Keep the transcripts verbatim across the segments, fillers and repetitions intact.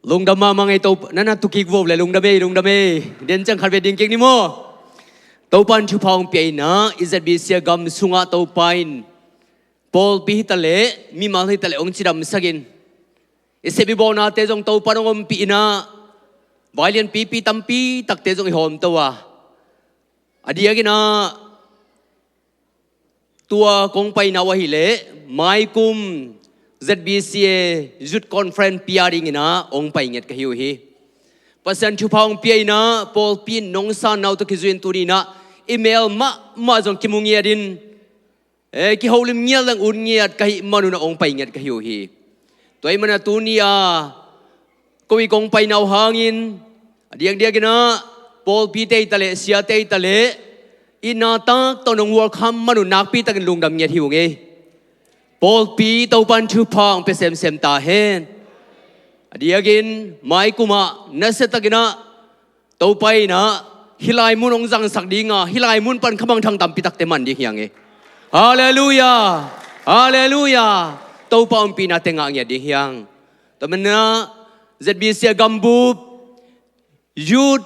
Lungdam mahmah ngei. Topa, nana tukik vo le, lungdam ei, lungdam ei. Den ciang khat ve ding kik ni maw. Topa in thupha hong pia in ah, i Z B C a gam sungah Topa in pawlpi hi ta leh, mimal hi ta leh hong cidamsak in, i sep i bawlnate zong Topa in hong ompih in ah, vai lianpipi tampi takte zong i hawmto a, a diakin ah tua kong paina uh ahih leh mai kum Z B C A Youth Conference pia dingin ah hong pai ngiat ka hi uh hi. Pasian thupha hong pia in ah, pawlpi in nong sanna uh tawh kizui in tuni in ah i mel mahmah zong kimu ngiat in, eh, kiholim ngiat leng ut ngiat ka hih man un ah hong pai ngiat ka hi uh hi. Tua ahih man ah tuni a ko i kong paina uh hangin, a diakdiakin ah pawlpite hi ta leh, siate hi ta leh, i na tak tawh nong welcome man un nakpi takin lungdam ngiat hi ung ei. Pawlpi Topa in thupha hong pia semsem ta hen. A diakin mai kum ah nasia takin ah Topa in ah hih lai mun hong zangsak ding a, hih lai mun pan khamangthang tampi takte man ding hi hang ei. Halleluiah. Halleluiah. Topa ompihnate ngah ngiat ding hi hang. Tua manin ah Z B C a gambup, youth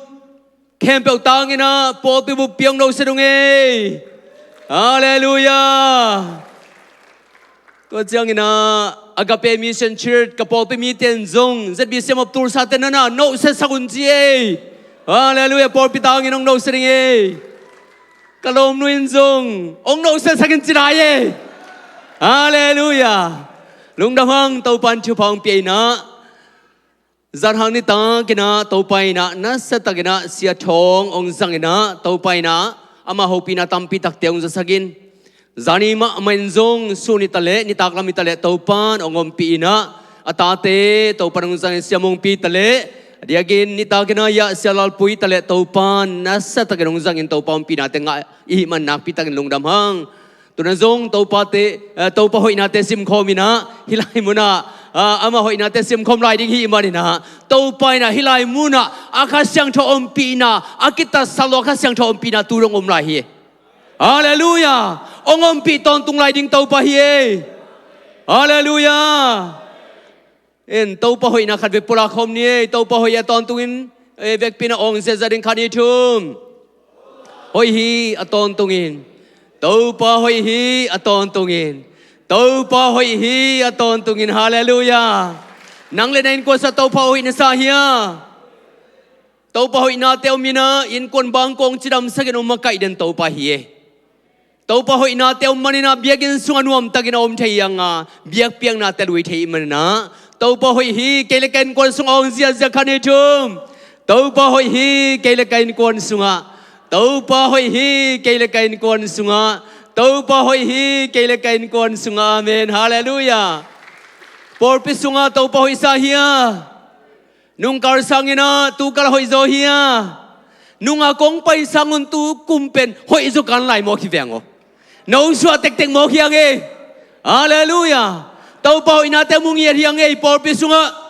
khempeuh tangin ah pawlpi buppi hong noset ung ei. Halleluiah. Tua ciangin ah Agape Mission Church ka pawlpi mite in zong Z B C a mawk tulsate nana nosetsak un ci ei. Halleluiah. Pawlpi tangin hong noset ing ei. Ka lawmnu in zong hong nosetsak in ci lai ei. Halleluiah. Lungdam hang. Topa in thupha hong pia in ah, zan hang nitakin ah Topa in ah nasia takin ah Sia Thawng hong zangin ah, Topa in ah amah hopihna tampi takte hong zasak in, zani mahmah in zong sun hi ta leh, nitak lam hi ta leh Topa in hong ompih in ah, a tate Topa in hong zangin Sia Mungpi hi ta leh, a diakin nitakin ah Sia Lalpui hi ta leh Topa in nasia takin hong zangin Topa ompihnate ngah i hih man nakpi takin lungdam hang. Tu in ah zong Topa te, eh, Topa hoihnate simkhawm in ah, hih lai mun ah, ah, amah hoihnate simkhawm lai ding hi manin ah, Topa in ah hih lai mun ah a Kha Siangtho ompihna, a kitatsa lo a Kha Siangtho ompihna tu dong om lai hi. Halleluiah. Hong ompih tawntung lai ding Topa hi ei. Halleluiah. En, Topa hoihna khat vei pulak khawm ni ei. Topa hoih hi a tawntungin, eh, vekpi in ah awng ziahziah ding, khat, nih, thum. Hoih hi a tawntungin. Topa hoih hi a tawntungin. Topa hoih hi a tawntungin. Halleluiah. Nang le na innkuan sungah Topa hoih na sa hia? Topa hoihnate om in ah innkuan bangkua hong cidamsak in, hong makaih den Topa hi ei. Topa hoihnate om manin ah biakinn sungah nuamtakin a om thei hi hang a, biakpiaknate lui thei hi manin ah, Topa hoih hi, kei le ka innkuan sungah awng ziahziah, khat, nih, thum. Topa hoih hi, kei le ka innkuan sungah. Topa hoih hi, kei le ka innkuan sungah. Topa hoih hi, kei le ka innkuan sungah. Amen. Halleluiah. Pawlpi sungah Topa hoih sa hia? Nung kal sangin ah tu kal hoih zaw hia? Nung a kong pai sangun tu kum pen hoih zaw kan lai mawk hi veng aw. Nong suah tektek mawk hi hang ei. Halleluiah. Topa hoihnate mu ngiat hi hang ei pawlpi sungah.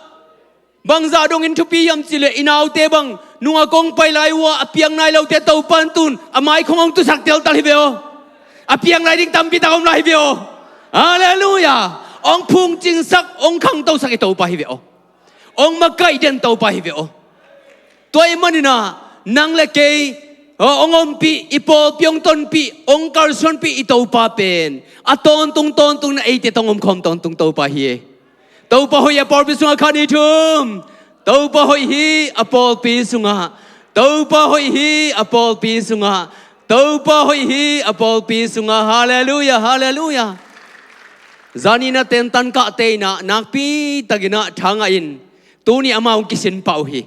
Bangzah dongin thupi hiam cih leh i naute bang nung a kong pai lai uh ah a piang nai lote Topa in tu in a mai khong hong tusak teltal hi ve aw. A piang lai ding tampi tak om lai hi ve aw. Halleluiah. Hong phungcingsak, hong khangtosak i Topa hi ve aw. Hong makaih den Topa hi ve aw. Tua ahih manin ah nang le kei, aw, hong ompih, i pawlpi hong tonpih, hong kalsuanpih i Topa pen a tawntung tawntung in ah eite tawh hong omkhawm tawntung Topa hi ei. Topa hoih hi a pawlpi sungah, khat, nih, thum. Topa hoih hi a pawlpi sungah. Topa hoih hi a pawlpi sungah. Topa hoih hi a pawlpi sungah. Halleluiah, halleluiah. Zani in ah tentan kahte in ah nakpi takin ah tha ngah in, tuni amah hong kisin pah uh hi.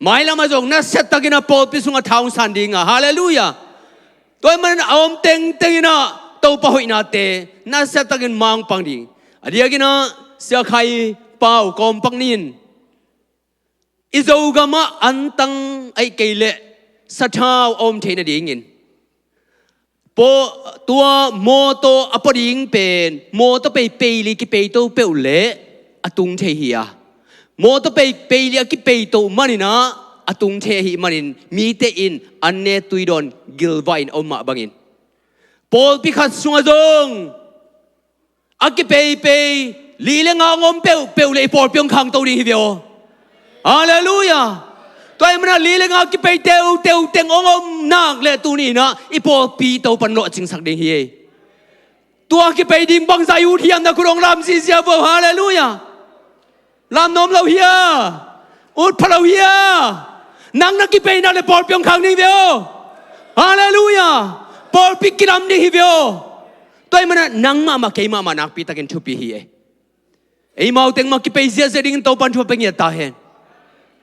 Mailam ah zong nasia takin ah pawlpi sungah tha hong san ding a. Halleluiah. Tua ahih manin a om tengteng in ah Topa hoihnate nasia takin mangpang ding. A diakin ah Sia Khai Pau kawmpak ni in, i Zogam ah antang ahih kei leh sathau a om theih nadingin, tua mawtaw a pua ding pen mawtaw pei, pei li kipeito peuh leh a tung thei hi a, mawtaw pei, pei li a kipeito manin ah a tung thei ahih manin mite in an ne tui dawn gilvah in a om mah bangin, pawlpi khat sungah zong a kipeipei li le nga hong om peuhpeuh leh i pawlpi hong khangto ding hi ve aw. Halleluiah. Tua ahih manin ah li le nga kipei teuteu teng hong om nak leh tuni in ah i pawlpi Topan lawhcingsak ding hi ei. Tua kipei ding bangzah i ut hiam, na khut hong lam ziahziah vo. Halleluiah. Lam nuam lo hia? Ut pha lo hia? Nang na kipei nak leh pawlpi hong khang ding ve aw. Halleluiah. Pawlpi kilam ding hi ve aw. Tua ahih manin ah nang mahmah kei mahmah nakpi takin thupi hi ei. Eimau teng mah kipei ziahziah dingin Topan thu a pia ngiat ta hen.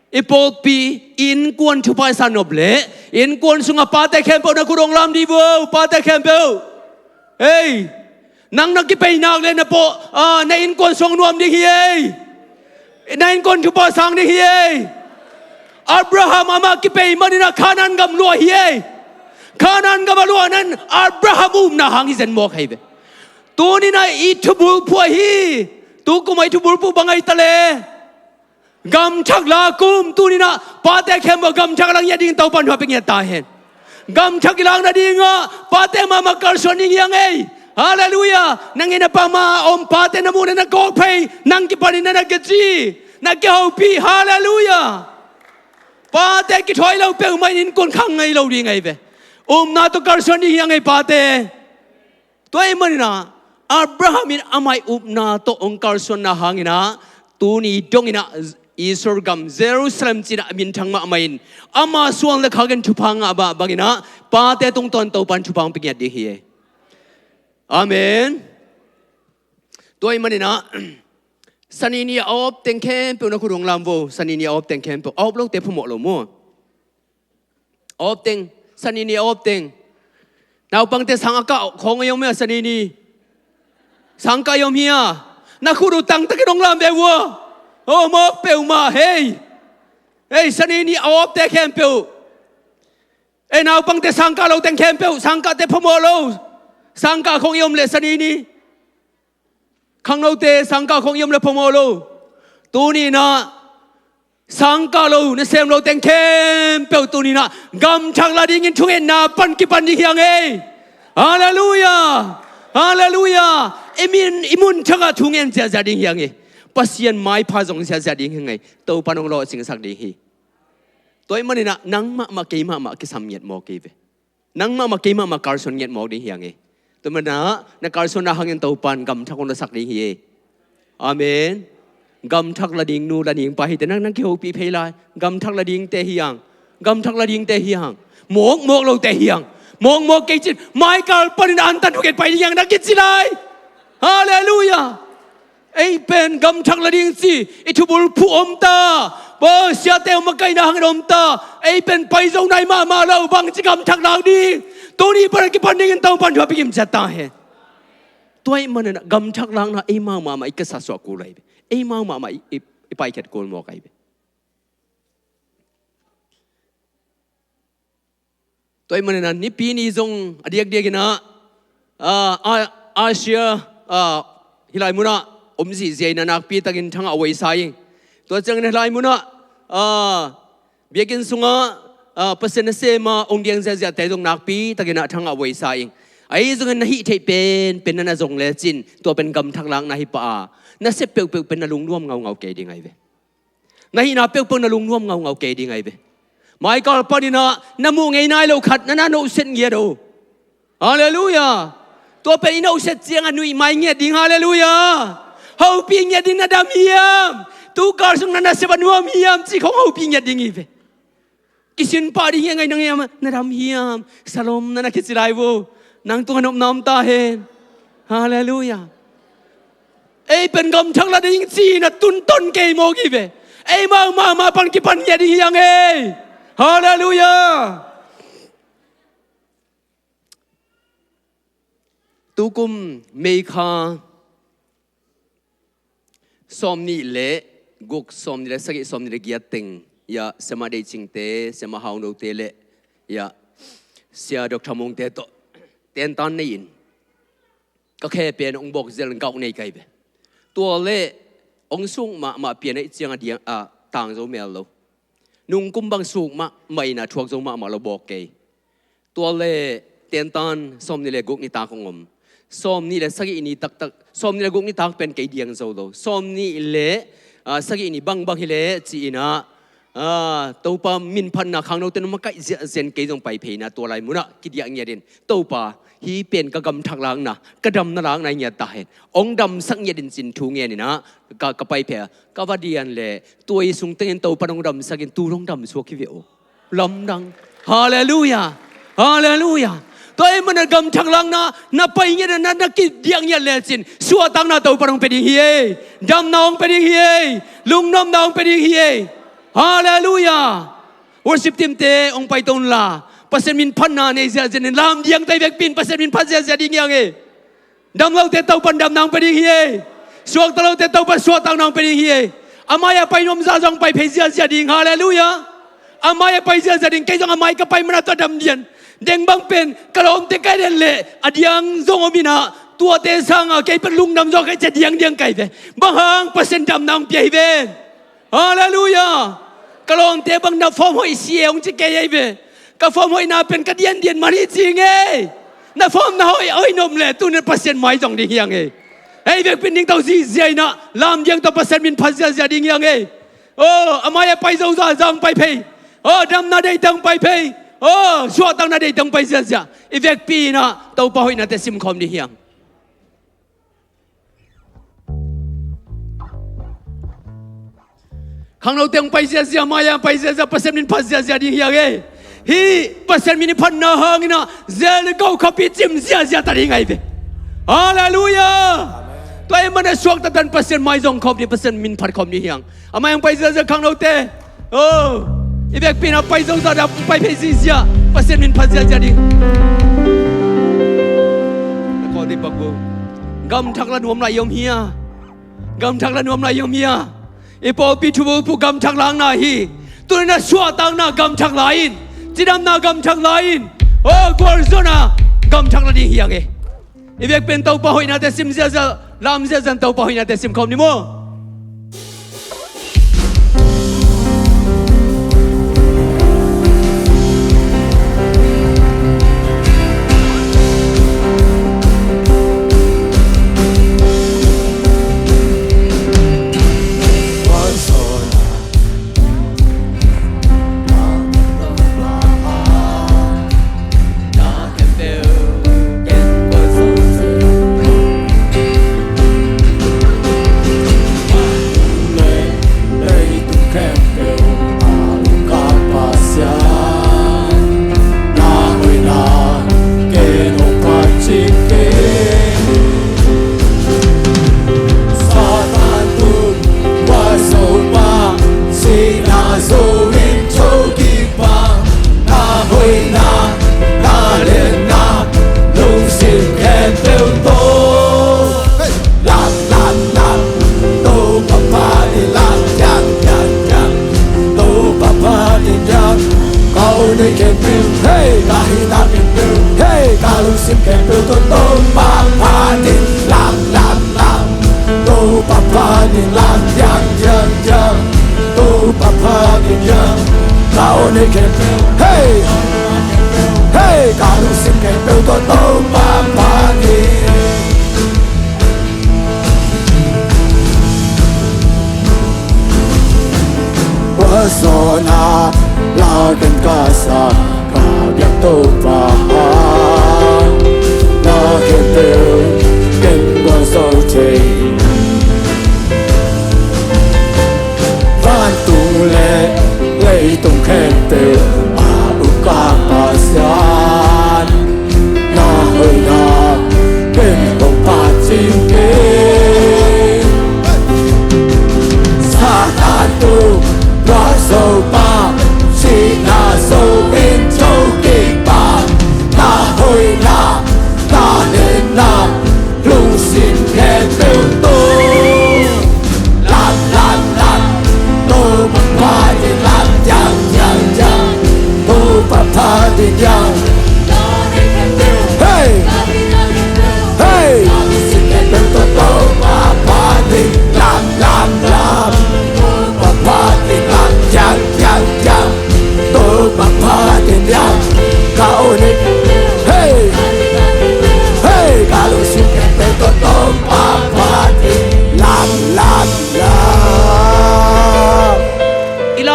I pawlpi, i innkuan thupha i sa nop leh i innkuan sungah pate khempeuh na khut hong lam dih vo, pate khempeuh. Ei, nang na kipei nak leh na paw, ah, na innkuan suang nuam ding hi ei. Na innkuan thupha sang ding hi ei. Abraham amah kipei manin ah Kanaan gam luah hi ei. Kanaan gam a luahna in Abraham upna hang hi zen mawk hi ve. Tuni in ah i thubulphuh ahi. Tukum ah i thubulphuh bang ahi ta leh? Gam thak la kum. Tuni in ah pate khempeuh gam thak la ngiat dingin Topan thu a pia ngiat ta hen. Gam thak i lak nadingah pate mahmah kalsuan ding hi hang ei. Halleluiah. Nang in a pam a om pate na muh na na kawk phei, nang kipanin na na kici, na kihopih. Halleluiah. Pate kithawi lo peuhmah in innkuan khang ngei lo ding ahi ve. Upna tawh kalsuan ding hi hang ei pate. Tua ahih manin ah Abraham in amah i upna tawh hong kalsuanna hangin ah tuni dongin ah Israel gam Jerusalem ci-in ah a minthang mahmah in ama suan le khak in thupha ngah mah bangin ah pate tungtawn Topan thupha hong pia ngiat ding hi ei. Amen. Tua ahih manin ah Sani ni a awp teng khempeuh na khut hong lam vo. Sani ni a awp teng khempeuh. A awp lote phamawh lo maw? A awp teng, Sani ni a awp teng. Naupangte sang a kah khawng a om hia Sani ni? Sang kah a om hia? Na khut uh tangtakin hong lam ve ua. Aw, mawk peuhmah hei. Hei, Sani ni a awpte khempeuh. Ei, naupangte sang kah lo teng khempeuh, sang kahte phamawh lo. Sang kah khawng i om leh Sani ni. Khangnote sang kah khawng i om leh phamawh lo. Tuni in ah sang kah lo, nasem lo teng khempeuh tuni in ah gam thak la dingin thungetna pan kipan ding hi hang ei. Halleluiah. Halleluiah. I min, i mun thak ah thungen ziahziah ding hi hang ei. Pasian maipha zong ziahziah ding hi hang ei. Topan hong lawhcingsak ding hi. Tua ahih manin ah nang mahmah kei mahmah kisam ngiat mawk hi ve. Nang mahmah kei mahmah kalsuan ngiat mawk ding hi hang ei. Tua manin ah na kalsuanna hangin Topan gam thak hong lasak ding hi ei. Amen. Gam thak la ding nu la ding pa hite nang, nang kihopih phei lai. Gam thak la dingte hi hang. Gam thak la dingte hi hang. Mawkmawk lote hi hang. Mawkmawk kei cin maikal panin antan thukhet pai ding hi hang na kici lai. Halleluiah. Ei pen gam thak la ding ci i thubulphuh om ta. Bo, siate om a kaihna hangin om ta. Ei pen pai zo nai mahmah lo, bangci gam thak lak ding? Tuni pan a kipan dingin Topan thu a pia kim ciat ta hen. Tua ahih manin ah gam thak lakna eimau mahmah i kisasuah kul ahi ve. Eimau mahmah i, i, i paikhiat kul mawk ahi ve. Tua ahih manin ah nipi ni zong a diakdiakin ah, ah, ah, Asia, ah, hih lai munah om zihziah in ah nakpi takin thangah huaisa ing. Tua ciangin hih lai munah, ah, biakinn sungah, ah, Pasian nasem a hong diang ziahziahte zong nakpi takin ah thangah huaisa ing. Ahi zongin na hih theih penpen na na zong lecin tua pen gam thak lakna hi pah a, na sep peuhpeuh pen na lungnuam ngaungau kei ding ahi ve. Na hihna peuhpeuh na lungnuam ngaungau kei ding ahi ve. Maikal panin ah na muh ngei nai lo khat na na nohset ngiat o. Halleluiah. Tua pen i nohset ciangah nuih mai ngiat ding. Halleluiah. Hopih ngiat ding, na dam hiam? Tukal sung na nasep a nuam hiam cih khawng hopih ngiat ding hi ve. Kisin pah ding hi a ngai nang hiam, na dam hiam? Salom na na kici lai vo. Nang tungah nopna om ta hen. Halleluiah. Ei pen gam thak la ding ci na tunton kei mawk hi ve. Eimau mahmah pan kipan ngiat ding hi hang ei. Halleluiah. Tukum May kha sawmnih le guk, sawmnih le sagih, sawmnih le giat teng ia Siamah Deih Cingte, Siamah Hau Note le ia Sia Doctor Mungte tawh tentan nei-in ka khe pen hong bawk zel, gauh nei ka hi ve. Tua le hong suk mahmah pian ahih ciang a diang a tang zo mel lo. Nungkum bang suk mahmah in a thuak zo mahmah lo, bawk kei. Tua le tentan sawmnih le guk nitak hong om. Sawmnih le sagih ni taktak, sawmnih le guk nitak pen kei diang zo lo. Sawmnih le ah, sagih ni bangbang hileh ci-in ah, ah, Topa minphatna khangnote nong makaih ziahziah in kei zong pai phei in ah tua lai munah kidiah ngiatin, Topa, hih pen ka gamthak lakna, ka damna lakna hi ngiat ta hen. Hong damsak ngiatin ci-in thu ngenin ah ka, ka pai phei a, ka va dian leh tua i sung tengin Topa in hong damsakin tu hong damsuak hi ve aw. Lamdang. Halleluiah. Halleluiah. Tua ahih manin gamthak lakna na pai ngiat, na, na kidiah ngiat lecin suahtakna Topa in hong pia ding hi ei. Damna hong pia ding hi ei. Lungnopna hong pia ding hi ei. Halleluiah. Worship team-te hong paito unla. Pasian minphatna nei ziahziah in, lamdiangte i vekpi in Pasian minphat ziahziah ding hi hang ei. Damlote Topa in damna hong pia ding hi ei. Suakta lote Topa in suahtakna hong pia ding hi ei. A mai-ah pai nuam zah zong pai phei ziahziah ding. Halleluiah. A mai-ah pai ziahziah ding. Kei zong a mai ka pai manin tua dam dian. Deng bang pen ka lawmte ka et leh a diang zong om in ah, tuate sangin kei pen lungdam zaw kei ci-a diangdiang ka hi ve. Bang hang? Pasian damna hong pia hi ven. Halleluiah. Ka lawmte bang na form hoih si e hong ci kei ahi ve. Ka form hoihna pen ka diandian man hi ci ing ei. Na formna hoih, hoih nop leh tuni-in Pasian mai zong ding hi hang ei. Ei vekpi in dingto ziahziah in ah, lamdiang tawh Pasian minphat ziahziah ding hi hang ei. Oh, a mai-ah pai zo zah zong pai phei. Oh, damna deihte hong pai phei. Oh, suahtakna deihte hong pai ziahziah. I vekpi in ah Topa hoihnate simkhawm ding hi hang. Khangnote hong pai ziahziah, mai-ah pai ziahziah, Pasian minphat ziahziah ding hi hang ei. Hih Pasian minphatna hangin ah Jericho khuapi cim ziahziah ta ding ahi ve. Halleluiah. Tua ahih manin suakta tan Pasian mai zong khawm ding, Pasian minphat khawm ding hi hang. A mai-ah hong pai ziahziah khangnote. Oh, i vekpi in ah pai zo zah dah pai phei ziahziah. Pasian minphat ziahziah ding. Na kawlte pak bo. Gamthak la nuam lai i om hia? Gamthak la nuam lai i om hia? I pawlpi thubulphuh gamthak lakna hi. Tuni-in ah suahtakna gamthak la in. Cidamna gamthak la in. Oh, gualzawhna gamthak la ding hi hang ei. I vekpi in Topa hoihnate sim ziahziah, lam ziahziah in Topa hoihnate simkhawm ni maw. Sihna zo in thokik pa, na hoihna, na lianna, lungsim khempeuh tawh. Lam, lam, lam, Topa phat in lam, diang, diang, diang, Topa phat in diang. Ka aw nei khempeuh, hey, ka hihna khempeuh, hey, ka lungsim khempeuh tawh Topa phat in lam, lam, lam. Topa phat in lam diang, diang, diang. Topa phat in diang. Ka aw nei khempeuh, hey, hey, ka lungsim khempeuh tawh Topa phat in. Gualzawhna lakin ka sa, ka biak Topa, na khempeuh ken gualzo thei. Vantung le leitung khempeuh a uk ka Pasian, na hoihna ken hong phat cing kei. Satan tung gualzo pa, sihna zo in thokik pa, na hoihna, na lianna, lungsim khempeuh tawh. Lam, lam, lam, Topa phat in lam diang, diang, diang. Topa phat in diang. Hey! Hey! Topa phat in lam, lam, lam. Topa phat in lam diang, diang,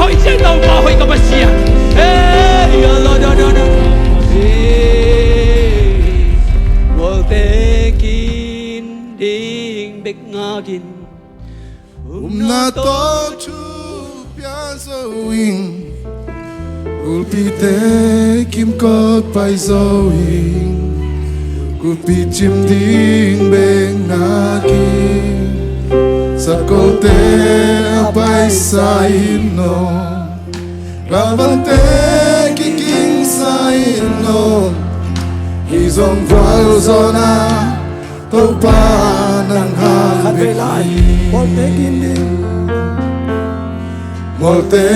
Hoih ciat Topa, hoih ka Pasian. Mualte kin ding bek ngakin, upna tawh thu pia zo ing. Kulpite kimkot pai zo ing. Kulpi cim ding bek ngakin, sakolte a paisa in aw. Galvante kikingsa in aw. Hih zong vualzawhna Topa nang hang bek hi. Mualte kin ding, mualte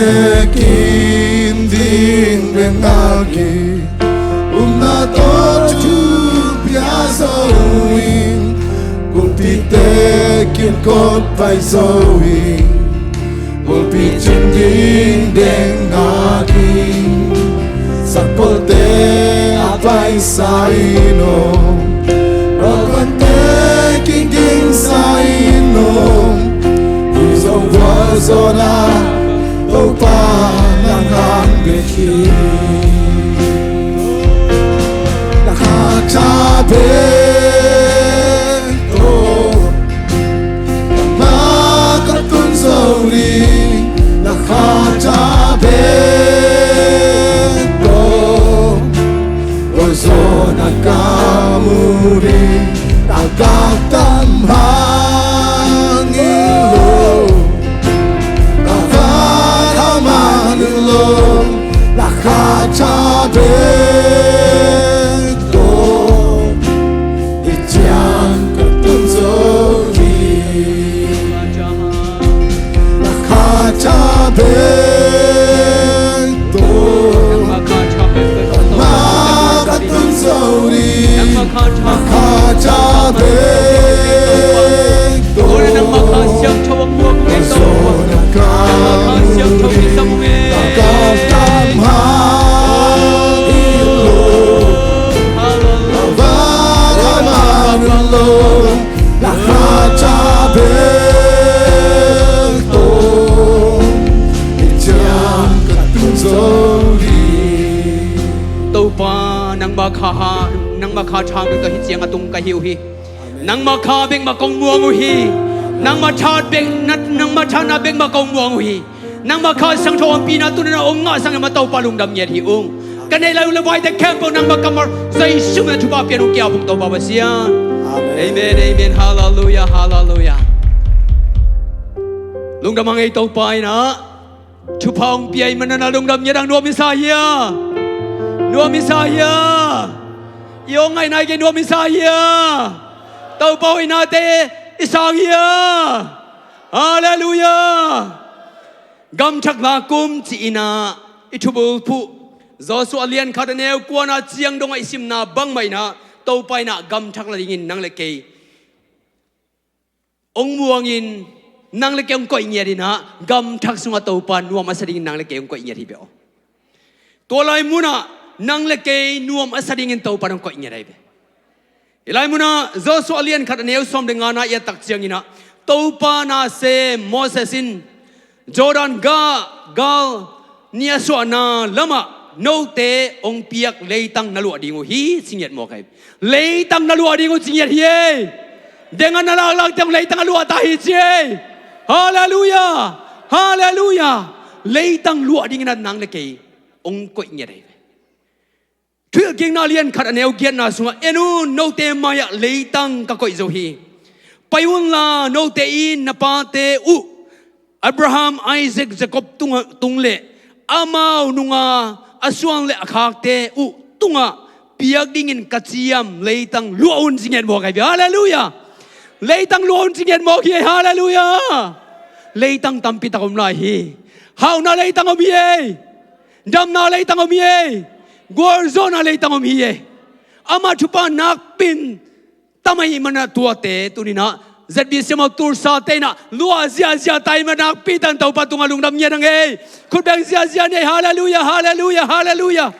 kin ding bek ngakin, upna tawh thu pia zo ing. Kulpite kimkot pai zo ing. Kulpi cim ding bek ngakin, sakolte a paisa in aw. Galvante kikingsa in aw. Hih zong vualzawhna Topa nang hang bek hi. Na khat a bek tawh, nangmah ka tun zo ding. Na khat a bek tawh, vualzawhna ka mu ding. Na gam tam hang in lo, na vak a man in lo. Na khat a bek tawh, hih ciang ka tun zo hi. Na khat a bek tawh, nangmah ka tun zo ding. Na khat a bek tawh, vualzawhna ka mu ding. Na gam tam hang in lo, na vak a man in lo. Na khat a bek tawh, hih ciang ka tun zo hi. Topa, nangmah kha ha, nangmah kha tha bek tawh hih ciang a tung ka hi uh hi. Nangmah kha bek mah kong muang uh hi. Nangmah tha bek, na, nangmah thatna bek mah kong muang uh hi. Nangmah kha siangtho ompihna tuni-in a hong ngah sangin mah Topa lungdam ngiat hi ung. Ka neih lai uh le vaite khempeuh nangmah kammal Jesu min a thupha pia-in hong kia phung Topa Pasian. Amen. Amen, amen. Halleluia, halleluia. Lungdam hang ei, Topa in a thupha hong pia ahih manin a lungdam ngiat ang, nuam i sa hia? Nuam i sa hia? I hong ngaihna i kei nuam i sa hia? Topa hoihnate i sang hia? Halleluiah. Gamthak la kum ci-in ah i thubulphuh Joshua a lian khat a neu kuana ciang dongah i simna bangmah in ah Topa in ah gamthak la dingin nang le kei hong muangin, nang le kei hong koih ngiat in ah gamthak sungah Topa nuam a sa dingin nang le kei hong koih ngiat hi ve aw. Tua lai munah nang le kei nuam a sa dingin Topa hong koih ngiat ahi ve. Hih lai munah Joshua a lian khat a neu sawm le ngana i et tak ciangin ah Topa na sem Moses in Jordan gah gal ni a suahna lamah note hong piak leitang na luah ding uh hi ci ngiat mawk ahi. Leitang na luah ding uh ci ngiat hi ei. Deng a na laklak teng leitang a luah ta hi ci ei. Halleluiah. Halleluiah. Leitang luah dingin ah nang le kei hong koih ngiat ahi. Thuhilhkikna lian khat a neu giatna sungah, en un, note mai-ah leitang ka koih zo hi. Pai unla note in na pate uh Abraham, Isaac, Jacob tungah, tung le amau nunga a suan le a khakte uh tungah piak dingin ka ciam leitang luah un ci ngiat mawk ahi ve. Halleluiah. Leitang luah un ci ngiat mawk hi ei. Halleluiah. Leitang tampi tak om lai hi. Hauhna leitang om hi ei. Damna leitang om hi ei. Gualzawhna leitang om hi ei. Amah thupha nakpin tam ahih manin ah tuate tuni-in ah Z B C amau Tulsa-te in ah luah ziahziah ta ahih manin ah nakpi takin Topa tungah lungdam ngiat ang ei. Khut beng ziahziah ni ei. Halleluiah, halleluiah, halleluiah.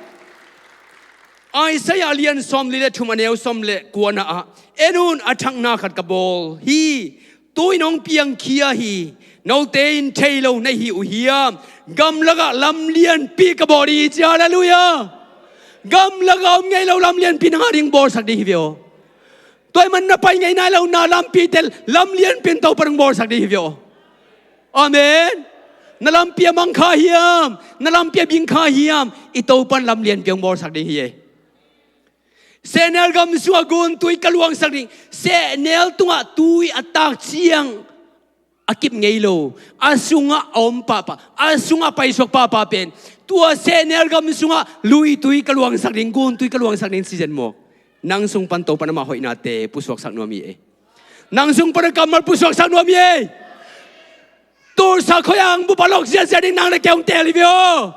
Isaiah a lian sawmli le thum a neu sawm le kuana ah, en un, a thakna khat ka bawl hi. Tu-in hong piangkhia hi. Note in thei lo na hi uh hiam? Gamlakah lam lianpi ka bawl ding hi ci. Halleluiah. Gamlakah om ngei lo lam lianpi nang a ding bawlsak ding hi ve aw. Tua ahih manin na pai ngei nai lo na lampite lam lianpi in Topa hong bawlsak ding hi ve aw. Amen. Na lampi a mang kha hiam, na lampi a bing kha hiam, i Topa in lam lianpi hong bawlsak ding hi ei. Sehnel gam sungah guntui ka luangsak ding. Sehnel tungah tui a tak ciang a kip ngei lo, a sungah a om pahpah, a sungah a paisuak pahpah pen, tua sehnel gam sungah luitui ka luangsak ding, guntui ka luangsak ding ci zen mawk. Nang sung pan Topa in amah hoihnate pusuaksak nuam hi ei. Nang sung pan a kammal pusuaksak nuam hi ei. Tulsa khua-ah ang bup a lok ziahziah ding nang le kei hong teel hi ve aw.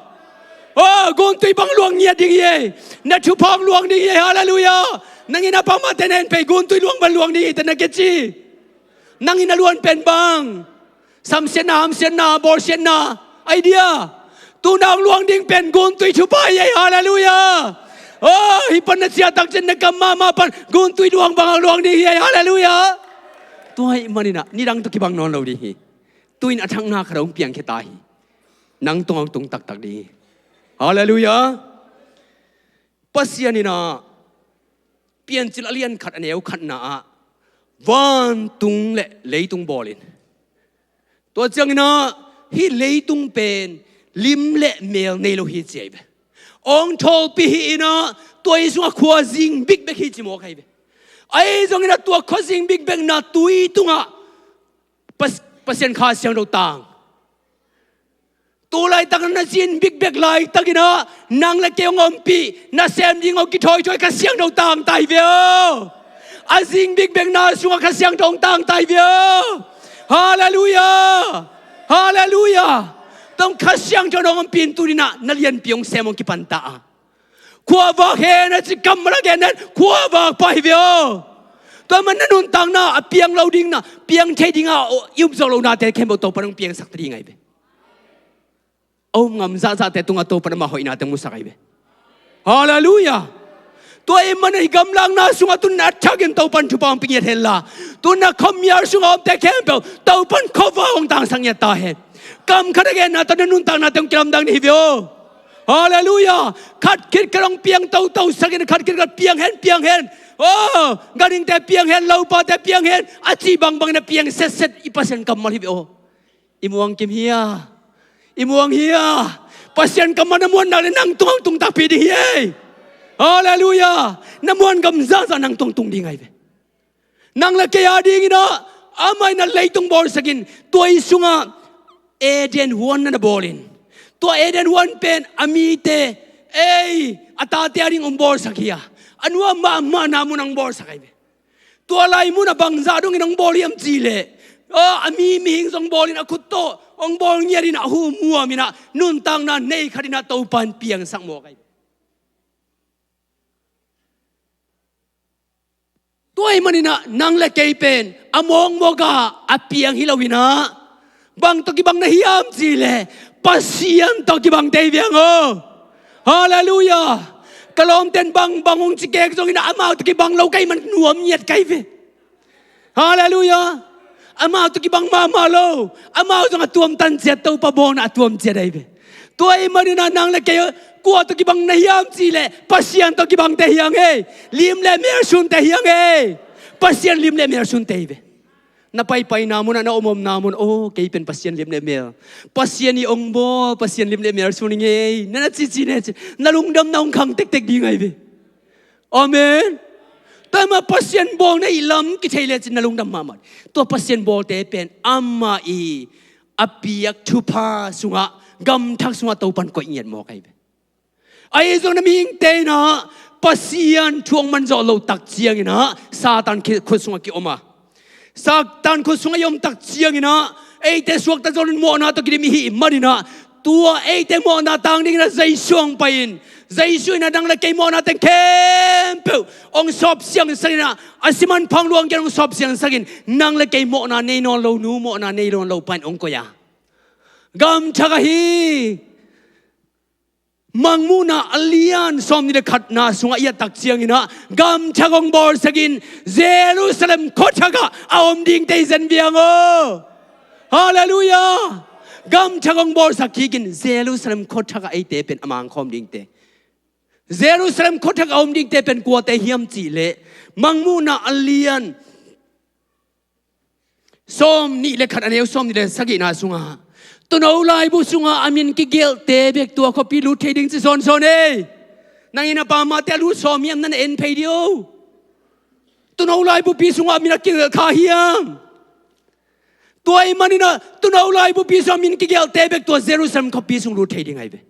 Aw, guntui bang luang ngiat ding hi ei. Na thupha hong luang ding hi ei. Halleluiah. Nang inn a pang mahte na en pei guntui luang bang luang ding hi teh na kici. Nang inn a luan pen bang? Samsiatna, hamsiatna, bawlsiatna, idea. Tu-in hong luang ding pen guntui thupha hi ei. Halleluiah. Aw, hih pan na ciah tak ciang na kam mahmah pan guntui luang bang hong luang ding hi ei. Halleluiah. Tua ahih manin ah nidang tawh kibang nawn lo ding hi. Tu-in a thakna khat hong piangkhia ta hi. Nang tungah hong tung taktak ding hi. Halleluiah. Pasian in ah Piancil a lian khat a neu khatna ah vantung le leitung bawlin, tua ciangin ah hih leitung pen lim le mel nei lo hi ci ahi ve. Hong thawlpih hi in ah tua hi sungah khuazing bikbek hi ci mawk ahi ve. Ahi zongin ah tua khuazing bikbekna tui tungah Pas-, Pasian Kha Siangtho tang. Tu laitak na zin bikbek laitakin ah nang le kei hong ompih, na sem ding hong kithawithawi Kha Siangtho tang ta hi ve aw. A zing bikbekna sungah Kha Siangtho hong tang ta hi ve aw. Halleluiah. Halleluiah. Tua Kha Siangtho hong ompih in tuni-in ah na lianpi hong sem hong kipan ta a. Khuavak hen a ci kammal a gen hen, khuavak pah hi ve aw. Tua man na nuntakna a piang lo ding na, piang thei ding a i um zo lonate khempeuh Topa in hong piangsak ta ding ahi ve. A um ngam zahzahte tungah Topa in amah hoihnate hong musak ahi ve. Halleluiah. Tua ahih manin hih gamlakna sungah tu-in a thakin Topa in thupha hong pia ngiat hen la, tu-in a khuamial sungah omte khempeuh Topa in khuavak hong tangsak ngiat ta hen. Kam khat a genna tawh na nuntaknate hong kilamdang ding hi ve aw. Halleluiah. Khat khit khat hong piang toto sakin, khat khit khat piang hen, piang hen. Aw, ganhingte piang hen, lopate piang hen, a cih bangbangin a piang setset i Pasian kammal hi ve aw. I muang kim hia? I muang hia? Pasian kammal na muan nak leh nang tungah hong tung takpi ding hi ei. Halleluiah. Na muan gam zahzah nang tungah hong tung ding ahi ve. Nang le kei a dingin ah amah in a leitung bawlsakin, tua hi sungah Eden huan na na bawlin, tua Eden huan pen a mite, ei, a tate a ding hong bawlsak hi a, a nuam mahmahna mun hong bawlsak ahi ve. Tua lai munah bangzah dongin hong bawl hiam cihleh, aw, a mi mihing zong bawlin a khut tawh hong bawl ngiatin a hu muamin ah nuntakna nei khatin ah Topan piangsak mawk ahi ve. Tua ahih maninah nang le kei pen a mawkmawk ah a piang hi loinah bang tawh kibang na hiam cihleh Pasian tawh kibangte hi ve hang aw. Halleluiah. Ka lawmten bangbang hong ci kek zonginah amau tawh kibang lo ka hih man nuam ngiat ka hi ve. Halleluiah. Amau tawh kibang mahmah lo. Amau zong a tuamtan ciat Topa bawlna a tuam ciat ahi ve. Tua ahih maninah nang le kei kua tawh kibang na hiam cihleh Pasian tawh kibangte hi hang ei. Lim le mel sunte hi hang ei. Pasian lim le mel sunte hi ve. Na paipaina munah na omomna mun, aw, kei pen Pasian lim le mel, Pasian i ong bawl Pasian lim le mel sun hi ngei, na na cici ne ci, na lungdamna hong khang tektek ding ahi ve. Amen. Tua mah Pasian bawlna i lam kithei lecin na lungdam mahmah. Tua Pasian bawlte pen amah i a piak thupha sungah, gamthak sungah Topan koih ngiat mawk ahi ve. Ahi zong na mihingte inah Pasian thu hong manzawh loh tak cianginah Satan khut sungah ki-om a, Satan khut sungah i om tak cianginah eite suakta zongin mawhna tawh kidim i hih maninah tua eite mawhna tang dinginah Jesu hong pai-in, Jesu inah nang le kei mawhna teng khempeuh hong sawp siangsakinah a siman phang luang kian hong sawp siangsakin nang le kei mawhna nei nawn lo nu, mawhna nei nawn lo pa in hong koih a, gamthak ahi. Mangmuhna a lian sawmnih le khatna sungah i et tak cianginah gamthak hong bawlsakin Jerusalem khuathakah a om dingte hi zen viang aw. Halleluiah. Gamthak hong bawlsak kikin Jerusalem khuathakah eite pen a mangkhawm dingte, Jerusalem khuathakah a om dingte pen kuate hiam cihleh Mangmuhna a lian sawmnih le khat a neu sawmnih le sagihna sungah tuuno laibu sungah a min kigelhte bek tua khuapi lut thei ding ci sawnsawn ei. Nang in a pa mahte a lut sawm hiam, na na en phei dih o. Tuuno laibupi sungah a min a kigelh kha hiam? Tua ahih maninah tuuno laibupi sungah a min kigelhte bek tua Jerusalem khuapi sung lut thei ding ahi ve.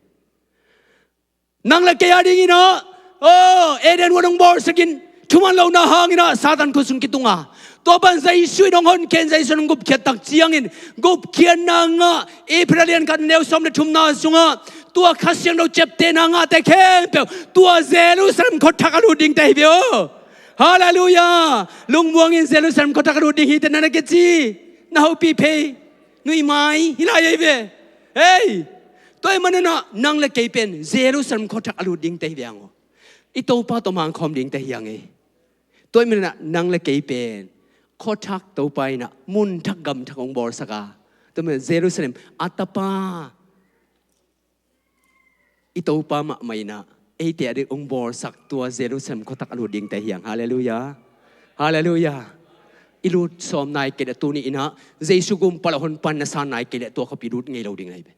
Nang le kei a dinginah, aw, Eden huan hong bawlsakin thuman lohna hanginah Satan khut sung kitung a, tua pan Jesu in hong honkhia in Jesu in hong gupkhiat tak ciangin gupkhiatna ngah, Hebrew lian khat neu sawm le thumna sungah tua Kha Siangtho ciaptehna ngahte khempeuh tua Jerusalem khuathak a lut dingte hi ve aw. Halleluiah. Lungmuangin Jerusalem khuathak a lut ding hi teh na na kici, na hopih phei, nuihmai hi lai ahi ve. Hei, tua ahih maninah nang le kei pen Jerusalem khuathak a lut dingte hi ve hang aw. I Topa tawh mangkhawm dingte hi hang ei. Tua ahih maninah nang le kei pen khuathak Topa inah munthak gamthak hong bawlsak a, tua ahih maninah Jerusalem a tapa i Topa mahmah inah eite a ding hong bawlsak tua Jerusalem khuathak a lut dingte hi hang. Halleluiah. Halleluiah. I lut sawm nai kei leh tuni inah Jesu gum pal a hon pan na san nai kei leh tua khuapi lut ngei lo ding ahi ve.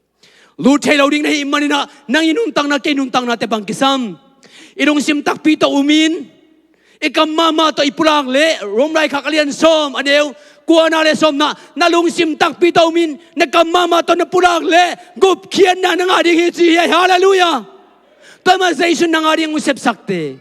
Lut thei lo ding na hih maninah nang i nuntakna, kei nuntaknate bang kisam? I lungsim takpi tawh umin, i kam mahmah tawh i pulak leh, Rom laikhak a lian sawm a neu kuana le sawmna, na lungsim takpi tawh umin na kam mahmah tawh na pulak leh gupkhiatna na ngah ding hi ci hi. Halleluiah. Tua mah Jesu in na ngah ding hong sepsakte.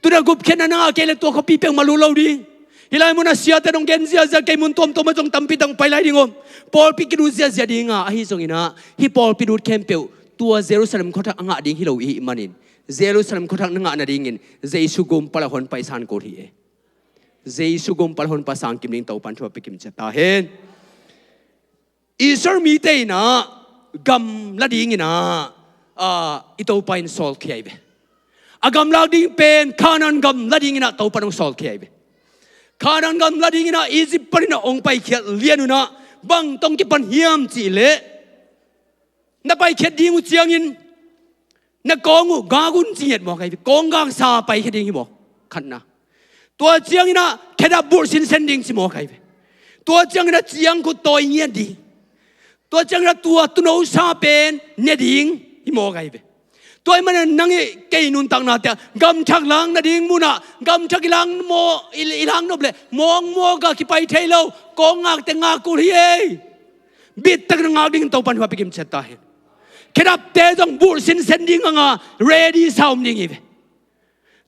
Tuna gupkhiatna na ngah kei leh tua khuapi peuhmah lut lo ding. Hih lai munah siate dong gen ziahziah, kei mun tuamtuam ah zong tampi tang pai lai ding om. Pawlpi kilut ziahziah dinga, ahi zonginah hih pawlpi lut khempeuh tua Jerusalem khuathak a ngah ding hi lo i hih manin Jerusalem khuathak na ngah nadingin Jesu gum pal a hon pai san kul hi e. Jesu gum pal a hon pai sang kim ding Topan thu a pia kim ciat ta hen. Israel mite inah gam la dinginah, ah, i Topa in sawlkhia hi ve. A gam lak ding pen Kanaan gam la dinginah Topa in hong sawlkhia hi ve. Kanaan gam la dinginah Egypt paninah hong paikhiat lian unah bang tawh hong kipan hiam cihleh, na paikhiat ding uh ciangin na kawng uh gak un ci ngiat mawk ahi ve. Kawng gaksa paikhiat ding hi mawk, khatna. Tua cianginah khedap bulh sinsen ding ci mawk ahi ve. Tua cianginah ciangkhut tawi ngiat ding. Tua cianginah tua tuunosa pen ne ding hi mawk ahi ve. Tua ahih manin nang i kei nuntaknate ah gamthak lak nading munah gamthak i lak maw, i, i lak nop leh mawkmawk ah kipai thei lo, kawng ngakte ngak kul hi ei. Bittakin ngak dingin Topan thu a pia kim ciat ta hen. Khedapte zong bulh sinsen ding hanga ready sa om ding hi ve.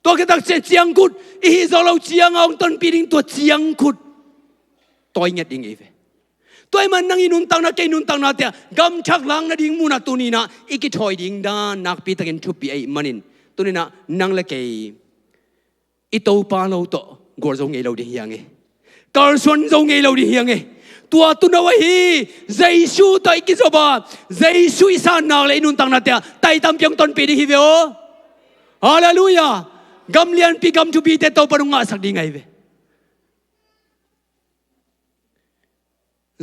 Tua khit tak ciang ciangkhut, i hih zawh loh ciang a hong tonpih ding tua ciangkhut tawi ngiat ding i hi ve. Tua ahih man nang i nuntakna, kei nuntakna te ah gam thak lak nading mun ah tuni-in ah i kithawi ding dan nakpi takin thupi ahih manin, tuni-in ah nang le kei i Topa lo tawh gual zo ngei lo ding hi hang e. Kalsuan zo ngei lo ding hi hang e. Tua tun lo ahi, Jesu tawh i kizop a, Jesu i san nak leh i nuntakna te ah tai tampi hong tonpih ding hi ve aw. Halleluiah. Gam lianpi, gam thupite Topa'n hong ngahsak ding ahi ve.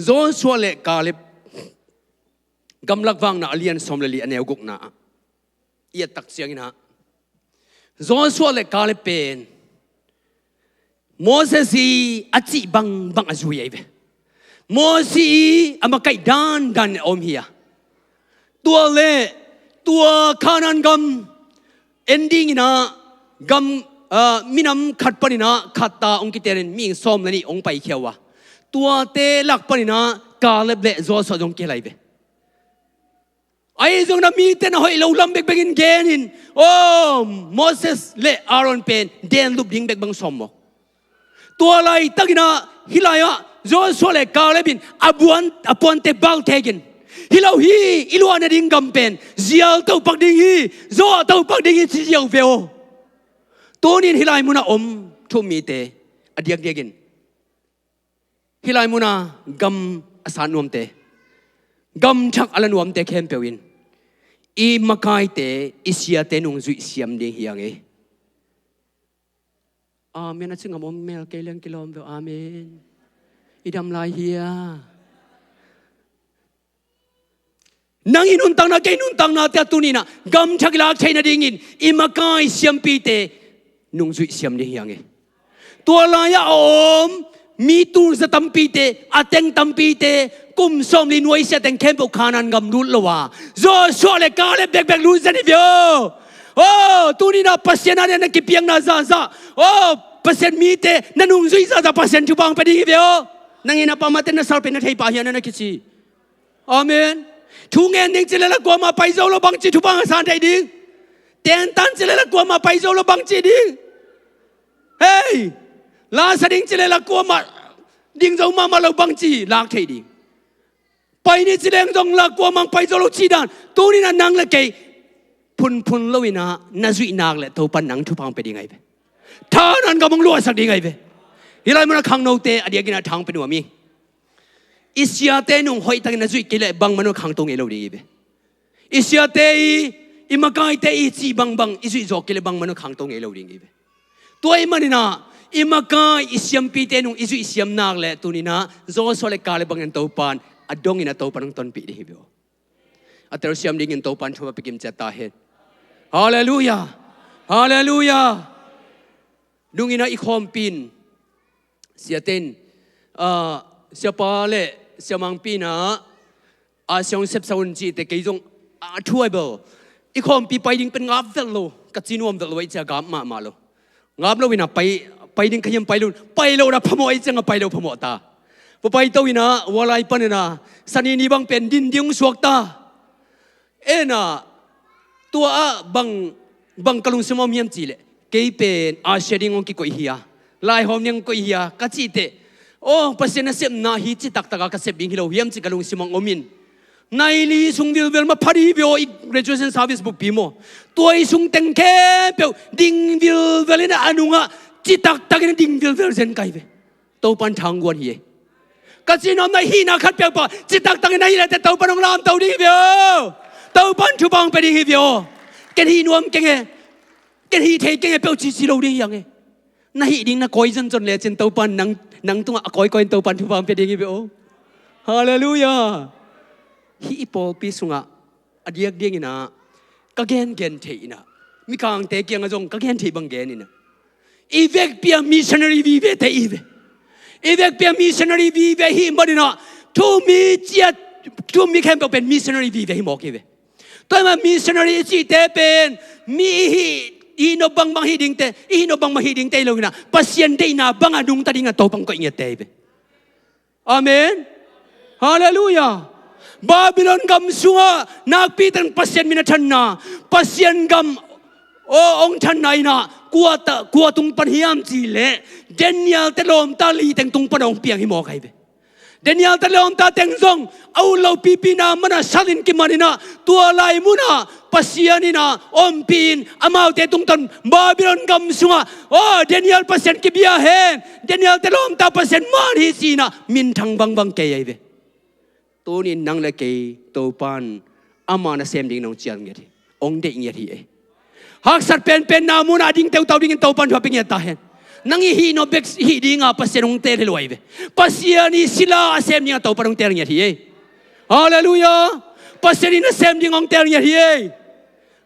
Joshua le Kaleb, Gamlak Vakna a lian sawm le li, a neu gukna ah i et tak ciangin ah, Joshua le Kaleb pen Moses i a cih bangbang a zui ahi ve. Moses i a makaih dandan a om hi a, tua le tua Kanaan gam en dingin ah gam, ah, minam khat panin ah khat ta hong kitenin mihing sawm le nih hong paikhia uh a, tuate lak panin ah Kaleb le Joshua zong kihel ahi ve. Ahi zongin ah mite na hoih lo lam bekbekin genin, aw, Moses le Aaron pen denlup ding bek bang sawm maw? Tua laitakin ah hih lai-ah Joshua le Kaleb in a buan, a puante balthekin, "Hi lo hi, i luah nading gam pen zial topak ding hi, zawh topak ding hi," ci ziau ve aw. Tuni-in hih lai munah om thu-um mite a diakdiakin, hih lai munah gam a sat nuamte, gam thak a la nuamte khempeuh in i makaite, i siate nungzuih siam ding hi hang e. Amen a ci ngam om mel kei leng kilawm ve aw. Amen. I dam lai hia? Nang i nuntakna, kei nuntakna te ah tuni-in ah gam thak i lak theih nadingin i makai siampite nungzuih siam ding hi hang e. Tua lai-ah a om mi tul za tampite, a teng tampite, kum sawmli nuaisiah teng khempeuh Kanaan gam lut lo a, Joshua le Kaleb bekbek lut zen hi ve aw. Aw, tuni-in ah Pasian adingin na kipiakna zahzah, aw, Pasian mite na nungzuih zahzah Pasian thupha hong pia ding hi ve aw. Nang in a pamate na salpen na thei pah hiam na kici. Amen. Thu ngen ding ci leh la kuamah pai zo lo, bangci thupha a san thei ding? Tentan ci leh la kuamah pai zo lo, bangci ding? Hei, la sa ding ci leh la kuamah ding zo mahmah lo, bangci lak thei ding? Pai ni ci leng zong la kuamah pai zo lo cih dan, tuni-in ah nang le kei phunphun lo-in ah na zuih nak leh Topa'n nang thupha hong pia ding ahi ve. Kanaan gam hong luahsak ding ahi ve. Hih lai munah khangnote a diakin ah tha hong pia nuam ing. I siate nung hoihtakin na zuih kei leh bangmah nung khangto ngei lo ding hi ve. I siate i, i makaite i cih bangbang i zuih zawh kei leh bangmah nung khangto ngei lo ding hi ve. Tua ahih manin ah i makai, i siampite nung i zuih siam nak leh tuni-in ah Joshua le Kaleb bangin Topa'n a dongin ah Topa'n hong tonpih ding hi ve aw. A telsiam dingin Topa'n thupha pia kim ciat ta hen. Halleluiah. Halleluiah. Nung in ah i khawmpi in, siate in, ah, siapa le siamangpi in ah, a siang sepsa un cihte kei zong a thu ahi bel. I khawmpi pai ding pen ngap velh lo, ka ci nuam velh lo, i cia ngap mahmah lo. Ngap lo-in ah pai, pai ding ka hiam, pai lo, pai lo na phamawh, i cia nga pai lo phamawh ta. Pu pai to-in ah, ua lai panin ah, Sani ni bang pen din ding hong suak ta. En ah, tua ah bang, bang ka lungsim om hiam cih leh, kei pen a sia ding hong kikoih hi a, lai hawm ding hong koih hi a, ka cih teh, aw, Pasian nasepna hi ci taktak a ka sep ding hi lo hiam ci ka lungsim hong om in. Nai li sung vilvel mah pha ding hi ve aw, i graduation service bukpi maw. Tua i sung teng khempeuh ding vilvel in a nungah ci taktak in a ding vilvel zen ka hi ve. Topa'n tha hong guan hi e. Ka cih nuam, na hihna khat peuhpeuh ci taktak in na hih leh teh Topa'n hong lamto ding hi ve aw. Topa'n thupha hong pia ding hi ve aw. Ken hih nuam keng e, ken hih thei keng e, peuh cici lo ding hi hang e. Na hih ding na kawi zonzon lecin Topa'n nang, nang tungah a kawikawi in Topa'n thupha hong pia ding hi ve aw. Halleluiah. Hih i pawlpi sungah a diakdiakin ah ka gengen theih in ah, mikangte kiangah zong ka gen theih bang gen in ah, i vekpi a missionary vive te i hi ve. I vekpi a missionary vive hi manin ah, thu-um mi ciat, thu-um mi khempeuh pen missionary vive hi mawk hi ve. Tua ahih manin missionary i cihte pen mi i hih, i hih nop bangbang hih dingte, i hih nop bangbang hih dingte hi lo-in ah, Pasian deihna bangah nungta dingin Topa'n koih ngiatte hi ve. Amen. Halleluiah. Babylon gam sungah nakpi takin Pasian min a thanna, Pasian gam Aw, hong thanna in ah kua ta, kua tung pan hiam cih leh Daniel te lawmta li teng tung pan hong piang hi mawk ahi ve. Daniel te lawmta teng zong a ut lo pipi na man ah sal in kiman in ah tua lai mun ah Pasian in ah ompih in amaute tungtawn Babylon gam sungah, aw, Daniel Pasian kibia hen, Daniel te lawmta Pasian man hi ci-in ah minthang vangvang kei ahi ve. Tuni-in nang le kei Topan ama nasem dingin hong cial ngiat hi, hong deih ngiat hi ei. Haksat penpenna mun ah a ding teutau dingin Topan thu a pia ngiat ta hen. Nang i hih nawh bek hih dingah Pasian hong teel hi lo ahi ve. Pasian i sila a sem dingah Topan hong teel ngiat hi ei. Halleluiah. Pasian i nasem dingah hong teel ngiat hi ei.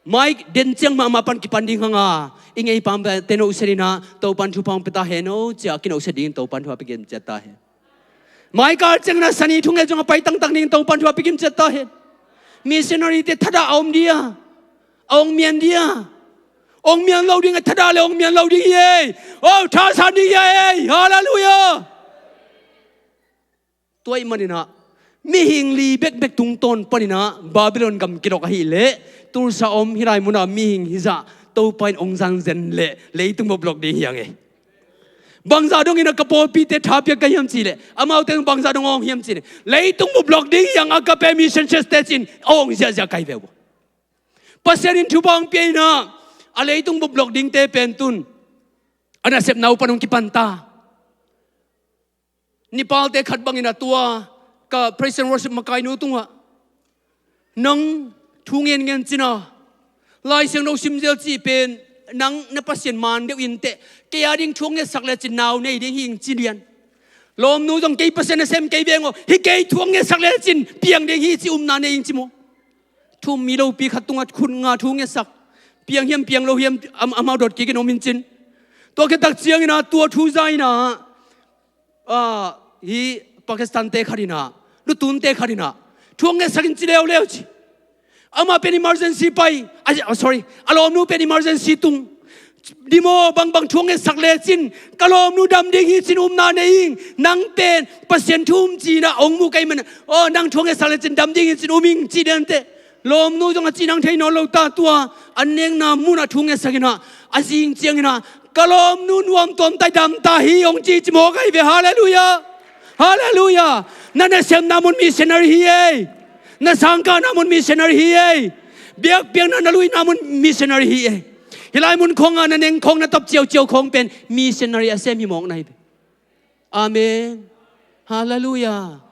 Mai den ciang mahmah pan kipan ding hang a, i ngei pamte no usen in ah Topan thupha hong pia ta hen aw ci-a kino usen dingin Topan thu a pia kim ciat ta hen. Mai kal ciangin ah sani thungen zong a pai tangtang ding Topan thu a pia kim ciat ta hen. Missionary te thadah a om dia, a ong mian dia, ong mian lo ding a thadah le ong mian lo ding hi ei. Oh, thasan ding hi ei. Halleluiah. Tua ahih manin ah mihing li bekbek tungtawn panin ah Babylon gam kidok ahih leh Tulsa om hih lai mun ah mihing hizah Topa in ong zangzen leh leitung bawblok ding hi hang ei. Bangzah dongin a ka pawlpite tha pia ka hiam cih leh amaute bangzah dong awng hiam cih leh leitung bawblok ding hi hang a ka pe mission church te ci-in awng ziahziah kai ve uh. Pasian in thupha hong pia in ah a leitung bawblok dingte pen tun a nasepna uh pan hong kipan ta. Nepal te khat bangin a tua ka praise and worship makainu tungah nang thu ngen ngen cin a, Lai Siangtho sim zel cih pen nang na Pasian man deuh in teh, kei a ding thu hong ngetsak lecin nau nei ding hi ing ci lian. Lawmnu zong kei Pasian nasem kei veng aw, hi kei thu hong ngetsak lecin piang ding hi ci umna nei ing ci maw. Thu um mi lopi khat tungah khut nga thu ngetsak, piang hiam piang lo hiam am-, amau dot kik in om in cin. Tua khit tak ciangin a tua thu za in a, ah, hi Pakistan te khat in a, lutunte khat in a thu hong ngetsak in ci leuleu ci. Amah pen emergency pai, ah, sorry, a lawmnu pen emergency tung. Dimo bangbang thu hong ngetsak lecin ka lawmnu dam ding hi cin umna nei ing. Nang pen Pasian thu um ci-in a hong mu kei man, aw, nang thu hong ngetsak lecin dam ding hi cin um ing ci dian teh. Lawmnu zong a cih nang thei nawn lo ta, tua an nekna munah thu ngetsak in a, a zing ciangin a ka lawmnu nuam tuam ta, dam ta hi hong ci ci mawk ahi ve. Halleluiah. Halleluiah. Na nasepna mun missionary hi ei. Na sangkahna mun missionary hi ei. Biakpiakna na luina mun missionary hi ei. Hih lai mun khawngah na neng khawng na tap ciauciau khawng pen missionary a sem hi mawk na hi ve. Amen. Halleluiah.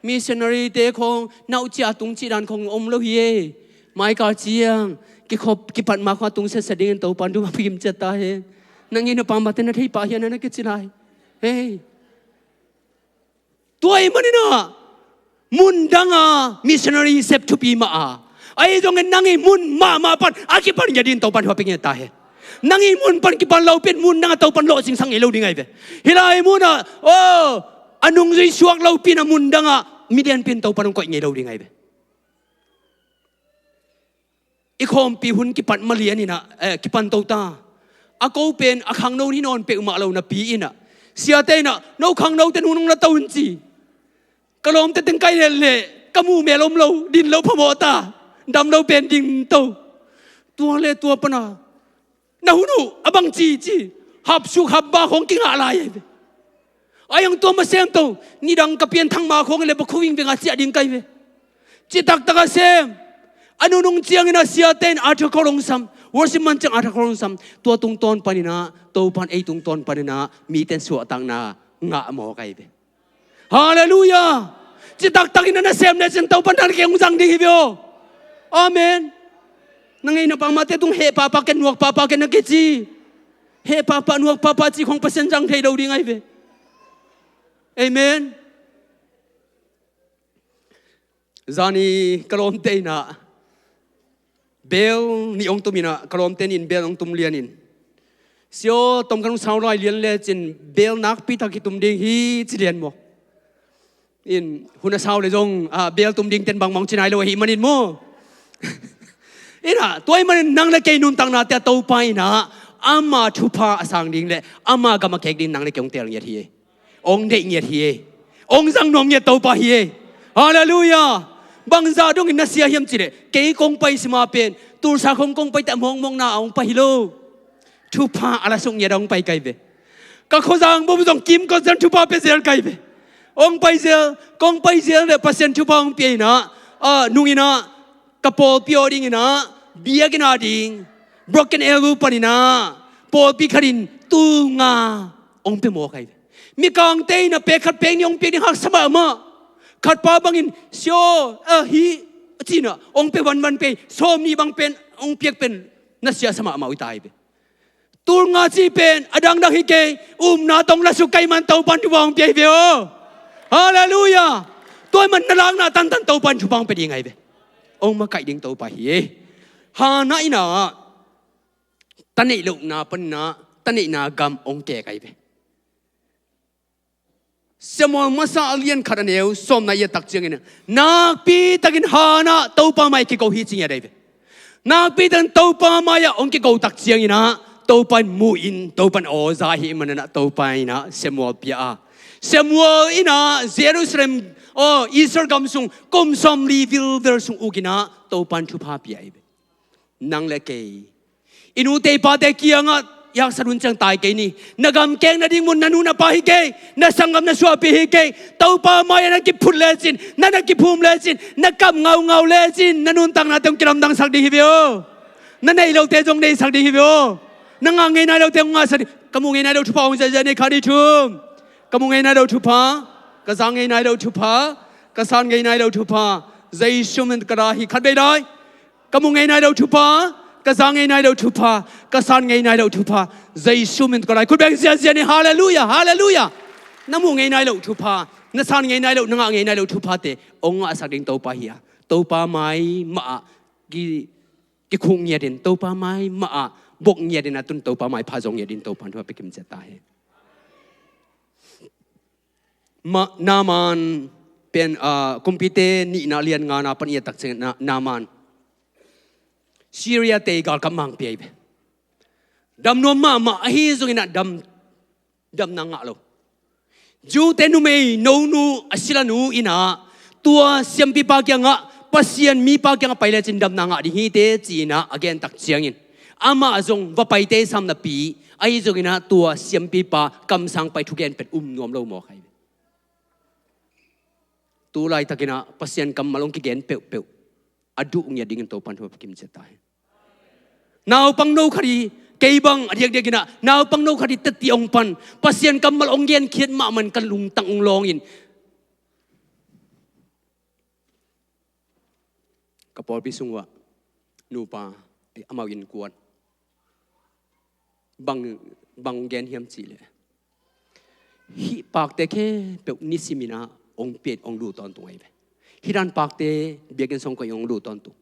Missionary te khawng nauhcia tung cih dan khawng om lo hi ei. Maika ciang kikhop kipat ma khawng a tung setset dingin Topan thu a pia kim ciat ta hen. Nang i na pamate na thei pah hian a na kici lai. Hei. Tua ahih manin a mun danga missionary sep thupi mah a, ahi zongin nang i mun mahmah pan a kipan ngiat dingin Topan thu a pia ngiat ta hen. Nang i mun pan kipan lo pen mun danga Topan lawhcingsak ngei lo ding ahi ve. Hih lai munah, aw, a nungzui suak lopi in a mun danga milianpi in Topan hong koih ngei lo ding ahi ve. I khawmpi hun kipat malian in a, eh, kipan to ta. A ko pen a khangno hi nawn peuhmah lo napi in a, siate in a, no khangnote nunung la to in ci. Ka lawmte teng kai lel leh ka muhmel om lo, din lo phamawh ta. Dam lo pen ding to. Tua le tua pana na hun uh a bang ci ci, hapsuk hapba khawng kingah lai ahi ve. Ai ang tua ma sem to, nidang ka pianthak ma khawng le bakhu vingveng a ciah ding kai ve. Ci taktak a sem. A nunung ciangin a siate in altar call hong sam, worship man ciang altar call hong sam. Tua tungtawn panin a, Topan ei tungtawn panin a mite in suahtakna ngah mawk ahi ve. Halleluiah. Ci taktakin na na sem lecin Topan dan kei hong zang ding hi ve aw. Amen. Na ngeina pangmate tung heh pahpah ken, nuak pahpah ken na kici. Heh pahpah nuak pahpah ci khawng Pasian zang thei lo ding ahi ve. Amen. Zani ka lawmte in a bel nih hong tum in a, ka lawmte nih in bel hong tum lian in, "Sia aw, tom kan hong sau lai lian lecin bel nakpi tak hi tum ding hi," ci lian maw. In hun a sau le zong, ah, bel tum ding ten bangbang ci nai lo ahih manin maw. In a, tua ahih manin nang le kei nuntaknate ah Topa in a ama thupha a sang ding le ama gam a kek ding nang le kei hong teel ngiat hi. Hong deih ngiat hi ei. Hong zang nuam ngiat Topa hi ei. Halleluiah. Bangzah dongin na sia hiam cih leh, kei kong pai sima pen Tulsa khong kong pai teh a mawkmawkna a hong pai hi lo. Thupha a la suk ngiat a hong pai kai ve. Ka khuazang bom zong kimkot zen thupha pia zel kai ve. Hong pai zel, kong pai zel le Pasian thupha hong pia inah, ah, nung inah, ka pawlpi aw ding inah, biakinn a ding, Broken Arrow pan inah, pawlpi khat in tul nga hong pia mawk kai ve. Mikangte inah pek khat pek nih hong piak ding haksa mahmah. Khatpa bangin sio, a hi, a ci inah hong pia vanvan pei, sawm nih bang pen hong piak pen na siasa mahmah uh hi ta hi ve. Tul nga cih pen a dangdang hi kei, upna tawh hong la suk kai man Topan thupha hong pia hi ve aw. Halleluiah. Tua ahih man na lakna tantan Topan thupha hong pia ding ahi ve. Hong makaih ding Topa hi. Hannah inah ta neih lohna pan inah ta neihna gam hong kek ahi ve. Samuel masa a lian khat a neu sawmna i et tak ciangin nakpi takin Hannah Topa mai-ah kiko hi ci ngiat ahi ve. Nakpi takin Topa mai-ah hong kiko tak ciangin ah Topa in mu in, Topa in aw za ahih manin ah Topa in ah Samuel pia a, Samuel in ah Jerusalem, aw, Israel gam sung kum sawmli vilvel sung uk in ah Topa in thupha pia ahi ve. Nang le kei i nute i pate kiangah i haksat hun ciang tai kei ni. Na gam keng nading mun na nu na pa hi kei, na sanggam na suahpih hi kei. Topa mai-ah na kiphut lecin, na na kiphum lecin, na kap ngaungau lecin na nuntaknate hong kilamdangsak ding hi ve aw. Na neih lote zong neihsak ding hi ve aw. Na ngah ngei nai lote hong ngahsak ding. Ka mu ngei nai lo thupha hong ziahziah ni, khat nih thum. Ka mu ngei nai lo thupha, ka za ngei nai lo thupha, ka san ngei nai lo thupha. Jesu min ka ra hi, khat vei lai. Ka mu ngei nai lo thupha, ka za ngei nai lo thupha, ka san ngei nai lo thupha. Jesu min ka ra hi. Khut beng ziahziah ni, halleluiah, halleluiah. Na mu ngei nai lo thupha, na san ngei nai lo, na ngah ngei nai lo thuphate hong ngahsak ding Topa hi a, Topa mai mah ah ki, kikhuk ngiat in, Topa mai mah ah bok ngiat in, a tun Topa maipha zong ngiat in Topa in thupha pia kim ciat ta hi. Ma, Naaman pen, ah, Kumpite nihna lian ngana pan i et tak ciang Na-, Naaman Syria te galkap mangpi ahi ve. Dam nuam mahmah ahi zongin ah dam, damna ngah lo. Jew te numei nonu a silanu in ah tua siampipa kiangah, Pasian mipa kiangah pai lecin damna ngah ding hi teh ci-in ah a gen tak ciangin amah zong va paite sam napi ahi zongin ah tua siampipa kamsang pai thugen pen um nuam lo mawk ahi ve. Tu laitakin ah Pasian kammal hong kigen peuhpeuh a duh ngiat dingin Topa in thupha pia kim ciat ta hi. Naupang no khat hi, kei bang a diakdiakin ah naupang no khat hi teti hong pan, Pasian kammal hong genkhiat mahmah in ka lungtang hong lawngin ka pawlpi sung uah nupa, eh, amau innkuan bang, bang gen hiam cih leh, hih pakte khempeuh nisimin ah hong pia in hong luh tawntung ahi ve. Hih dan pakte biakinn sung koih in hong luh tawntung.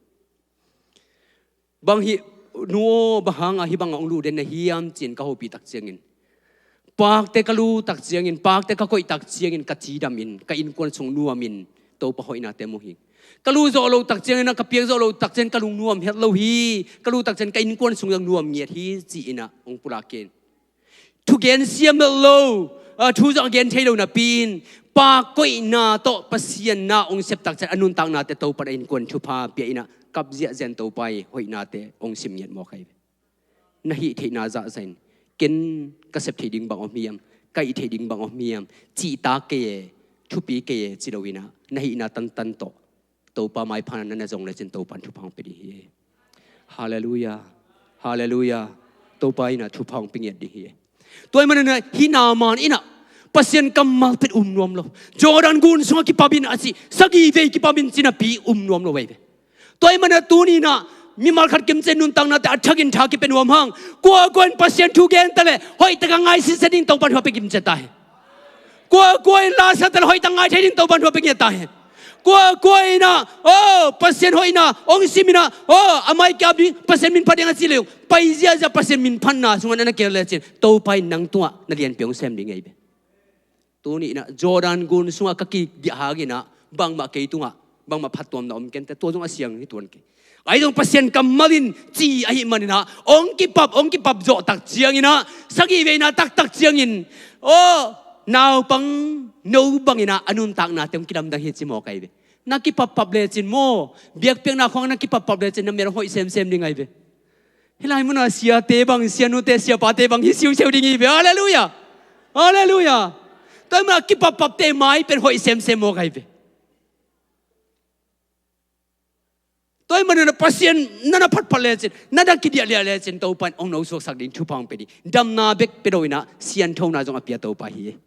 Bang hih nu aw, bang hangah hih bangah hong luh den na hiam ci-in ka hopih tak ciangin, pakte ka luh tak ciangin, pakte ka koih tak ciangin ka cidam in, ka innkuan sung nuam in, Topa hoihnate mu hi. Ka luh zawh loh tak ciangin ah, ka piak zawh loh tak ciangin ka lungnuam het lo hi. Ka luh tak ciangin ka innkuan sung zong nuam ngiat hi ci-in ah hong pulak in. Thugen siam lo, ah, thu zong a gen thei lo napi-in, pak koihna tawh Pasian na hong sep tak ciang a nuntaknate Topa in a innkuan thupha pia in ah kap ziahziah in Topa ii hoihnate hong sim ngiat mawk ahi ve. Na hih theihna zahzah in, ken ka sep theih ding bang om hiam, ka hih theih ding bang om hiam, cihtak kei e, thupi kei e ci lo in ah na hihna tantan tawh Topa maipha na na zong lecin Topa in thupha hong pia ding hi. Halleluiah. Halleluiah. Topa in ah thupha hong pia ngiat ding hi. Tua ahih manin ah hih Naaman in ah Pasian kammal pen um nuam lo. Jordan gun sungah kipap in a ci, sagih vei kipap in ci napi um nuam lo ahi ve. Tua ahih manin ah tuni in ah mimal khat kimciat nuntaknate a thakin tha kipia nuam hang. Kuakua in Pasian thu gen ta leh hoihtak a ngai sitset ding Topa in thupha pia kim ciat ta hi. Kuakua in la sa ta leh hoihtak ngai thei ding Topa in thupha pia ngiat ta hi. Kuakua in ah, oh, Pasian hoihna hong sim in ah, oh, a mai kiap ding, Pasian min phat ding a ci leh pai ziahziah Pasian min phatna sungah na na kir lecin Topa in nang tungah na lianpi hong sem ding ahi ve. Tuni in ah Jordan gun sungah ka kidiah hangin ah bangmah kei tungah bangmah phattuamna om kei inteh, tua zong a siang hi tuan kei. Ahi zong Pasian kammal in ci ahih manin ah hong kipap, hong kipap zawh tak ciangin ah sagih veina taktak ciangin, oh, naupang no bangin ah a nuntaknate hong kilamdang hi ci mawk ahi ve. Na kipappap lecin maw, biakpiakna khawng na kipappap lecin na mel hoih semsem ding ahi ve. Hih lai munah siate bang, sianute, siapate bang hi siusiu ding hi ve. Halleluiah. Halleluiah. Tua hi munah kipappapte mai pen hoih semsem mawk ahi ve. Tua hi munah Pasian na na phatphat lecin, na na kidiahdiah lecin Topa in hong nosuaksak ding, thupha hong pia ding. Damna bek pia lo inah sianthona zong a pia Topa hi.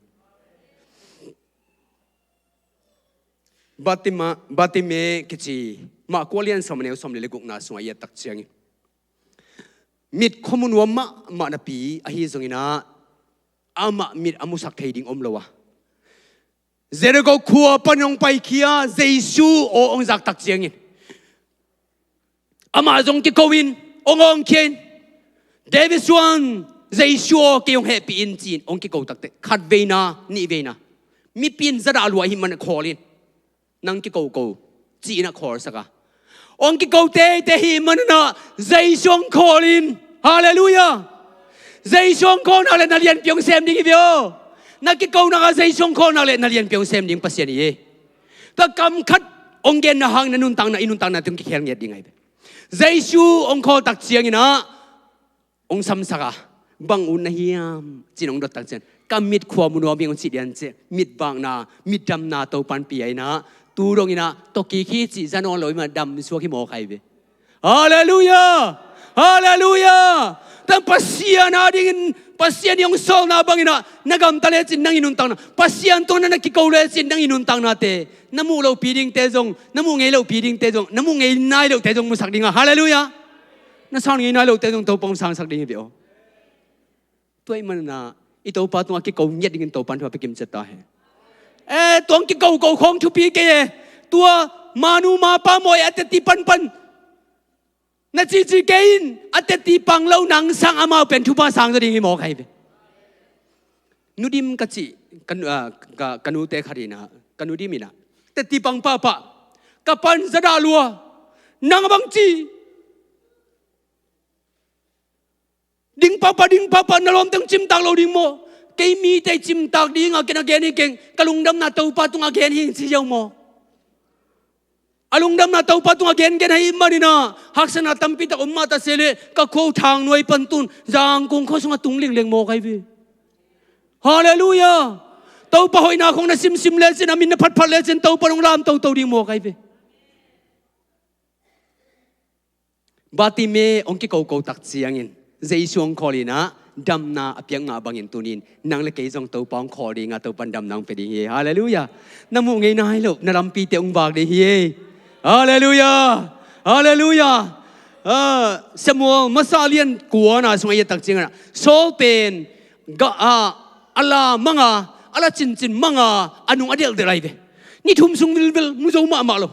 Batima, Batime kici, Mark kua lian sawm a neu sawm le gukna sungah i et tak ciangin, mit khuamu nuam mahmah napi ahi zonginah amah mit a musak thei ding om lo a, Jericho khua pan hong paikhia Jesu aw hong zak tak ciangin, amah zong kiko in hong awngkhia in, David suan, Jesu aw, kei hong hehpih in, ci-in hong kiko takte, khat veina, nih veina, mipi in zadah lua ahih man khawl in, nang kikoko, ci-in a khawlsak a, hong kiko teitei ahih maninah Jesu hong khawl in. Halleluiah. Jesu hong khawl nak leh na lianpi hong sem ding hi ve aw. Na kiko nak a Jesu hong khawl nak leh na lianpi hong sem ding Pasian hi hi. Tua kam khat hong genna hang na nuntakna, i nuntakna teng kikhel ngiat ding ahi ve. Jesu hong khawl tak cianginah hong samsak a, bang ut na hiam, ci-in hong dot tak ciang, ka mit khuamu nuam hi, hong cih dian ciang, mit vakna, mit damna Topa in pia inah, tu donginah tawh kik hi cih za nawn lo hi mah, damsuak hi mawk ahi ve. Halleluiah. Halleluiah. Tua Pasian adingin, Pasian i hong sawlna banginah na gamta lecin nang i nuntakna, Pasian tungah na kiko lecin nang i nuntaknate, na muh lohpi dingte zong, na muh ngei lohpi dingte zong, na muh ngei nai lohte zong musak ding a. Halleluiah. Na sang ngei nai lohte zong Topa hong sangsak ding hi ve aw. Tua ahih maninah i Topa tungah kiko ngiat dingin Topa in thupha pia kimciat ta hen. Eh, tua hong kikoko khawng thupi kei e. Tua manu mapa mawi a tetti panpan na cici kei in, a tetti pang lo nang sang amau pen thupha sang zaw ding hi mawk ahi ve. Nudim ka cih, ka, ah, ka, ka nute khat inah, ka nudim inah, tetti pang pahpah, ka pan zadah lua, nang a bang ci, ding pahpah, ding pahpah, na lawmte hong cimtak lo ding maw? Kei mite i cimtak dingah ken a gen hi keng, ka lungdamna Topa tungah gen hi ci ziau maw? A lungdamna Topa tungah gengen ahih maninah haksatna tampitak om mah ta se leh, ka khua uh Thangnuai pan tun Zangkong khua sungah tung lengleng mawk ahi ve. Halleluiah. Topa hoihna khawng na simsim lecin, a min na phatphat lecin Topa hong lam toto ding mawk ahi ve. Bartime hong kikoko tak ciangin Jesu hong khawl inah damna a piak ngah bangin tuni-in nang le kei zong Topa hong khawl dingah Topa in damna hong pia ding hi. Halleluiah. Na muh ngei nai lo, na lampite hong vak ding hi. Halleluiah. Halleluiah. Ah, Samuel masa lian kuana sungah i et tak ciangin ah, Saul pen ga, ah, a la manga, a la cincin manga, a nung a delhdelh ahi ve. Ni thum sung vilvel mu zo mahmah lo.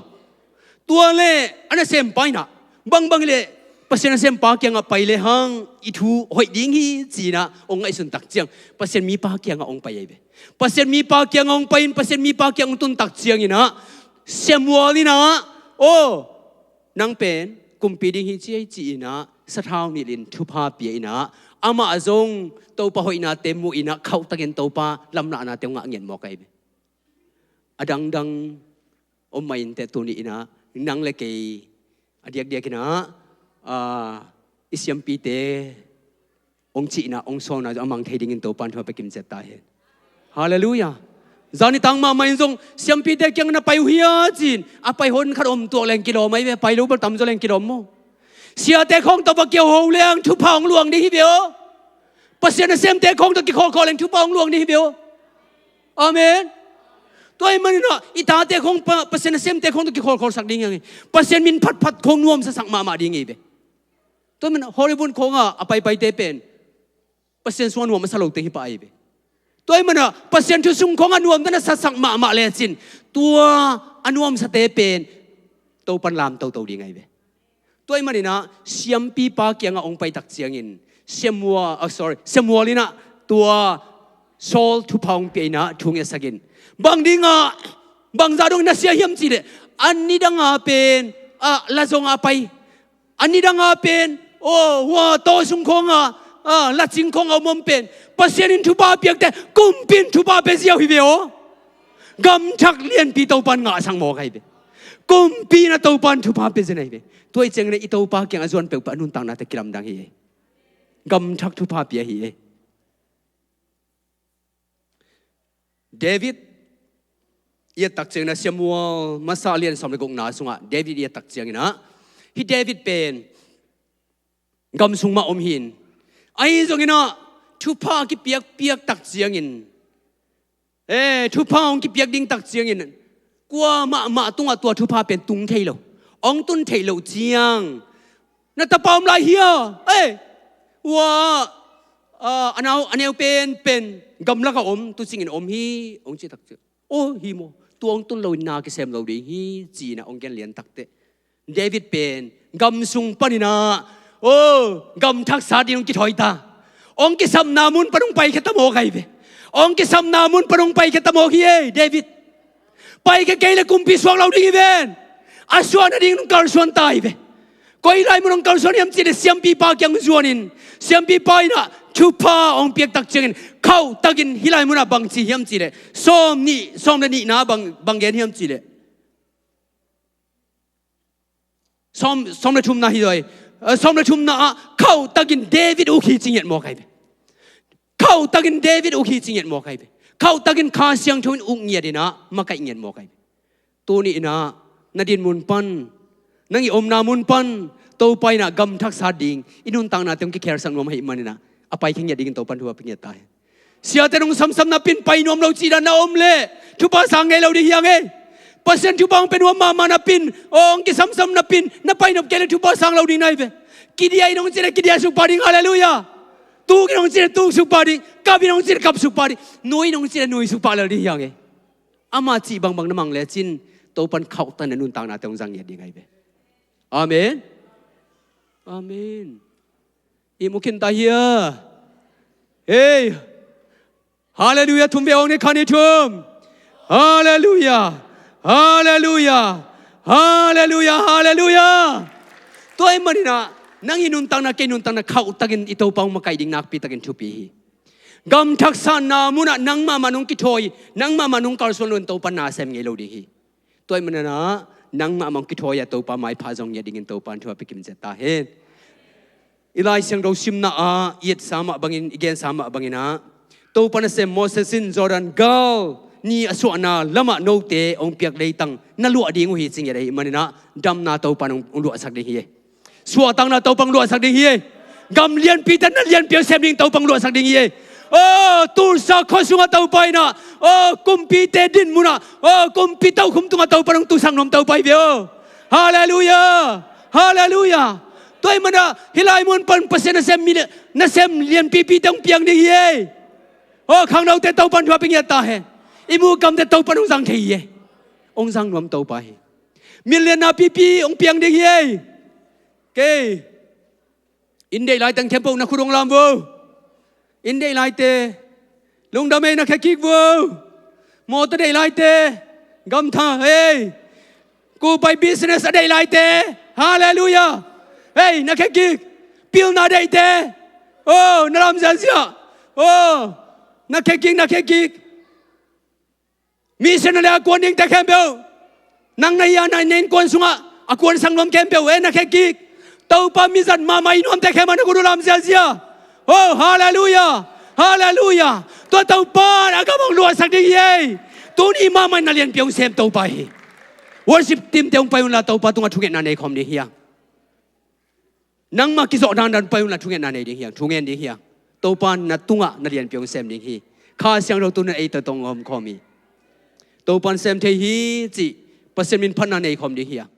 Tua le a nasempa inah, bangbang hileh Pasian nasempa kiangah pai lehang i thu hoih ding hi, ci-inah hong ngaihsun tak ciang, Pasian mipa kiangah hong pai ahi ve. Pasian mipa kiangah hong pai in, Pasian mipa kiang hong tun tak cianginah Samuel inah, aw, nang pen kumpi ding hi ci ei, ci-inah sathau nilhin thupha pia inah, amah zong Topa hoihnate muh inah khauhtakin Topa lamlahnate hong ngah ngiat mawk ahi ve. A dangdang om mah inteh tuni inah nang le kei a diakdiak inah, ah, i siampite hong cihna, hong sawlna zong a mang thei dingin Topa in thupha pia kimciat ta hen. Halleluiah. Zan nitak mahmah in zong siampite kiang na pai uh hia ci-in a pai hon khat om tuak leng kilawm ahi ve, pai lo bel tamzaw leng kilawm maw? Siate khawng tawh va kiho leng thupha hong luang ding hi ve aw. Pasian nasemte khawng tawh kikhawlkhawl leng thupha hong luang ding hi ve aw. Amen. Tua ahih maninah i tate khawng pa, Pasian nasemte khawng tawh kikhawlkhawlsak ding hi hang hi. Pasian min phatphat khawng nuamsasak mahmah ding hi ve. Tua ahih maninah Hollywood khawngah a paipaite pen Pasian sungah nuam a sa lo teng hi pah ahi ve. Tua ahih maninah Pasian thu sung khawngah nuam dan a sasak mahmah lecin, tua a nuamsate pen Topa in lam toto ding ahi ve. Tua ahih maninah siampipa kiangah hong pai tak ciangin Samuel, ah, sorry, Samuel inah tua Saul thupha hong pia inah thu ngetsak in, bang dingah, bangzah dongin na sia hiam cihleh, a nidangah pen, ah, la zongah a pai, a nidangah pen, aw, hua taw sung khawngah, ah, la cing khawngah om om pen Pasian in thupha a piakte kumpi in thupha pia ziau hi ve aw. Gamthak lianpi Topa in ngahsak mawk ahi ve. Kumpi in a Topa in thupha pia zen ahi ve. Tua hi ciangin a i Topa kiang a zuan peuhpeuh a nuntaknate kilamdang hi ei. Gamthak thupha pia hi ei. David i et tak ciangin a Samuel masa lian sawm le gukna sungah David i et tak ciangin a hih David pen gam sung mah om hi in. Ahi zongin a thupha a kipiakpiak tak ciangin, eh, thupha hong kipiak ding tak ciangin kua mahmah tungah tua thupha pen tung thei lo, hong tun thei lo ciang, na tapa om lai hia? Eh, ua, ah, a nau a neu penpen gamlak a om, tu cingin om hi, hong ci tak ciang, aw hi maw, tua hong tun loin na kisem lo ding hi, ci-in a hong gen lian takteh David pen gam sung panin a, aw, gamthak sa ding hong kithawi ta. Hong kisapna mun pan hong paikhia ta mawk ahi ve. Hong kisapna mun pan hong paikhia ta mawk hi ei, David. Paikhia kei le kumpi suak lo ding hi ven. A suah nading hong kalsuan ta hi ve. Koi lai mun hong kalsuan hiam cih le siampipa kiang zuanin, siampipa in a thupha hong piak tak ciangin khauhtakin hih lai munah bang ci hiam cih le, sawm nih, sawm le nihna bang, bang gen hiam cih le, sawm, sawm le thumna hi zaw ei. Eh, sawm le thumna ah khauhtakin David uk hi ci ngiat mawk ahi ve. Khauhtakin David uk hi ci ngiat mawk ahi ve. Khauhtakin Kha Siangtho in uk ngiat in a makaih ngiat mawk ahi ve. Tuni in a na din mun pan, nang i omna mun pan Topa in a gamthak sa ding i nuntaknate hong kikhelsak nuam ahih manin a, a paikhia ngiat dingin Topa in thupha pia ngiat ta hen. Siate nong samsam napi in pai nuam lo cih dan na om leh thupha sang ngei lo ding hi hang ei. Pasian thupha hong pia nuam mahmah napi in, aw, hong kisamsam napi in na pai nop kei leh thupha sang lo ding na hi ve. Kidia in hong cih leh kidia suk pah ding, halleluiah. Tuk in hong cih leh tuk suk pah ding, kap in hong cih leh kap suk pah ding, nui in hong cih leh nui suk pah lel ding hi hang ei. Ama cih bangbang na mang lecin Topa in khauhtakin a nuntaknate hong zang ngiat ding ahi ve. Amen. Amen. Ihmu khin ta hia? Hei. Halleluiah, thum vei hong ni, khat, nih, thum. Halleluiah. Halleluiah. Halleluiah. Halleluiah. Tua ahih manin a nang i nuntakna, kei nuntakna khauhtakin i Topa hong makaih ding nakpitakin thupi hi. Gamthak sa na munah nang mahmah nong kithawi, nang mahmah nong kalsuan loin Topa in na sem ngei lo ding hi. Tua ahih manin a nang mahmah hong kithawi a Topa maipha zong ngiat dingin Topa in thupha pia kim ciat ta hen. I Lai Siangtho simna ah i etsa mah bangin, i gensa mah bangin a, Topa nasem Moses in Jordan gal ni a suahna lamah note hong piak leitang na luah ding uh hi ci ngiat ahih manin a, damna Topa in hong, hong luahsak ding hi ei. Suahtakna Topa in hong luahsak ding hi ei. Gam lianpite na lianpi hong sem ding Topa in hong luahsak ding hi ei. Aw, Tulsa khua sungah Topa in a, aw, kumpite din munah, aw, kumpi tokhom tungah Topa in hong tusak nuam Topa hi ve aw. Halleluiah. Halleluiah. Tua ahih manin a hih lai mun pan Pasian nasem mi le, nasem lianpipite hong piang ding hi ei. Aw, khangnote Topa in thupha pia ngiat ta hen. I muh kamte Topa in hong zang thei hi ei. Hong zang nuam Topa hi. Million napipi hong piang ding hi ei. Kei inn deih lai teng khempeuh na khut hong lam vo. Inn deih laite lungdam ei, na khe kik vo. Mawtaw deih laite gamtha ei. Kupai business a deih laite, halleluiah, ei, na khe kik. Pilna deihte, aw, na lam ziahziah. Aw, na khe kik, na khe kik. Missionary a kuan dingte khempeuh, nang na hih a, na innkuan sungah a kuansak nuam khempeuh, ei, na khe kik. Topa mizat mahmah i nuamte khempeuh na khut uh lam ziahziah. Oh, halleluiah. Halleluiah. Tua Topa in a gam hong luahsak ding hi ei. Tuni mahmah in na lianpi hong sem Topa hi. Worship teamte hong pai unla Topa tungah thungetna nei khawm ding hi hang. Nangmah kizawh dandan pai unla thungetna nei ding hi hang, thungen ding hi hang. Topa in na tungah na lianpi hong sem ding hi. Kha Siangtho tu-in ei tawh tong om khawm hi. Topa in sem thei hi cih Pasian min phatna nei khawm ding hi hang.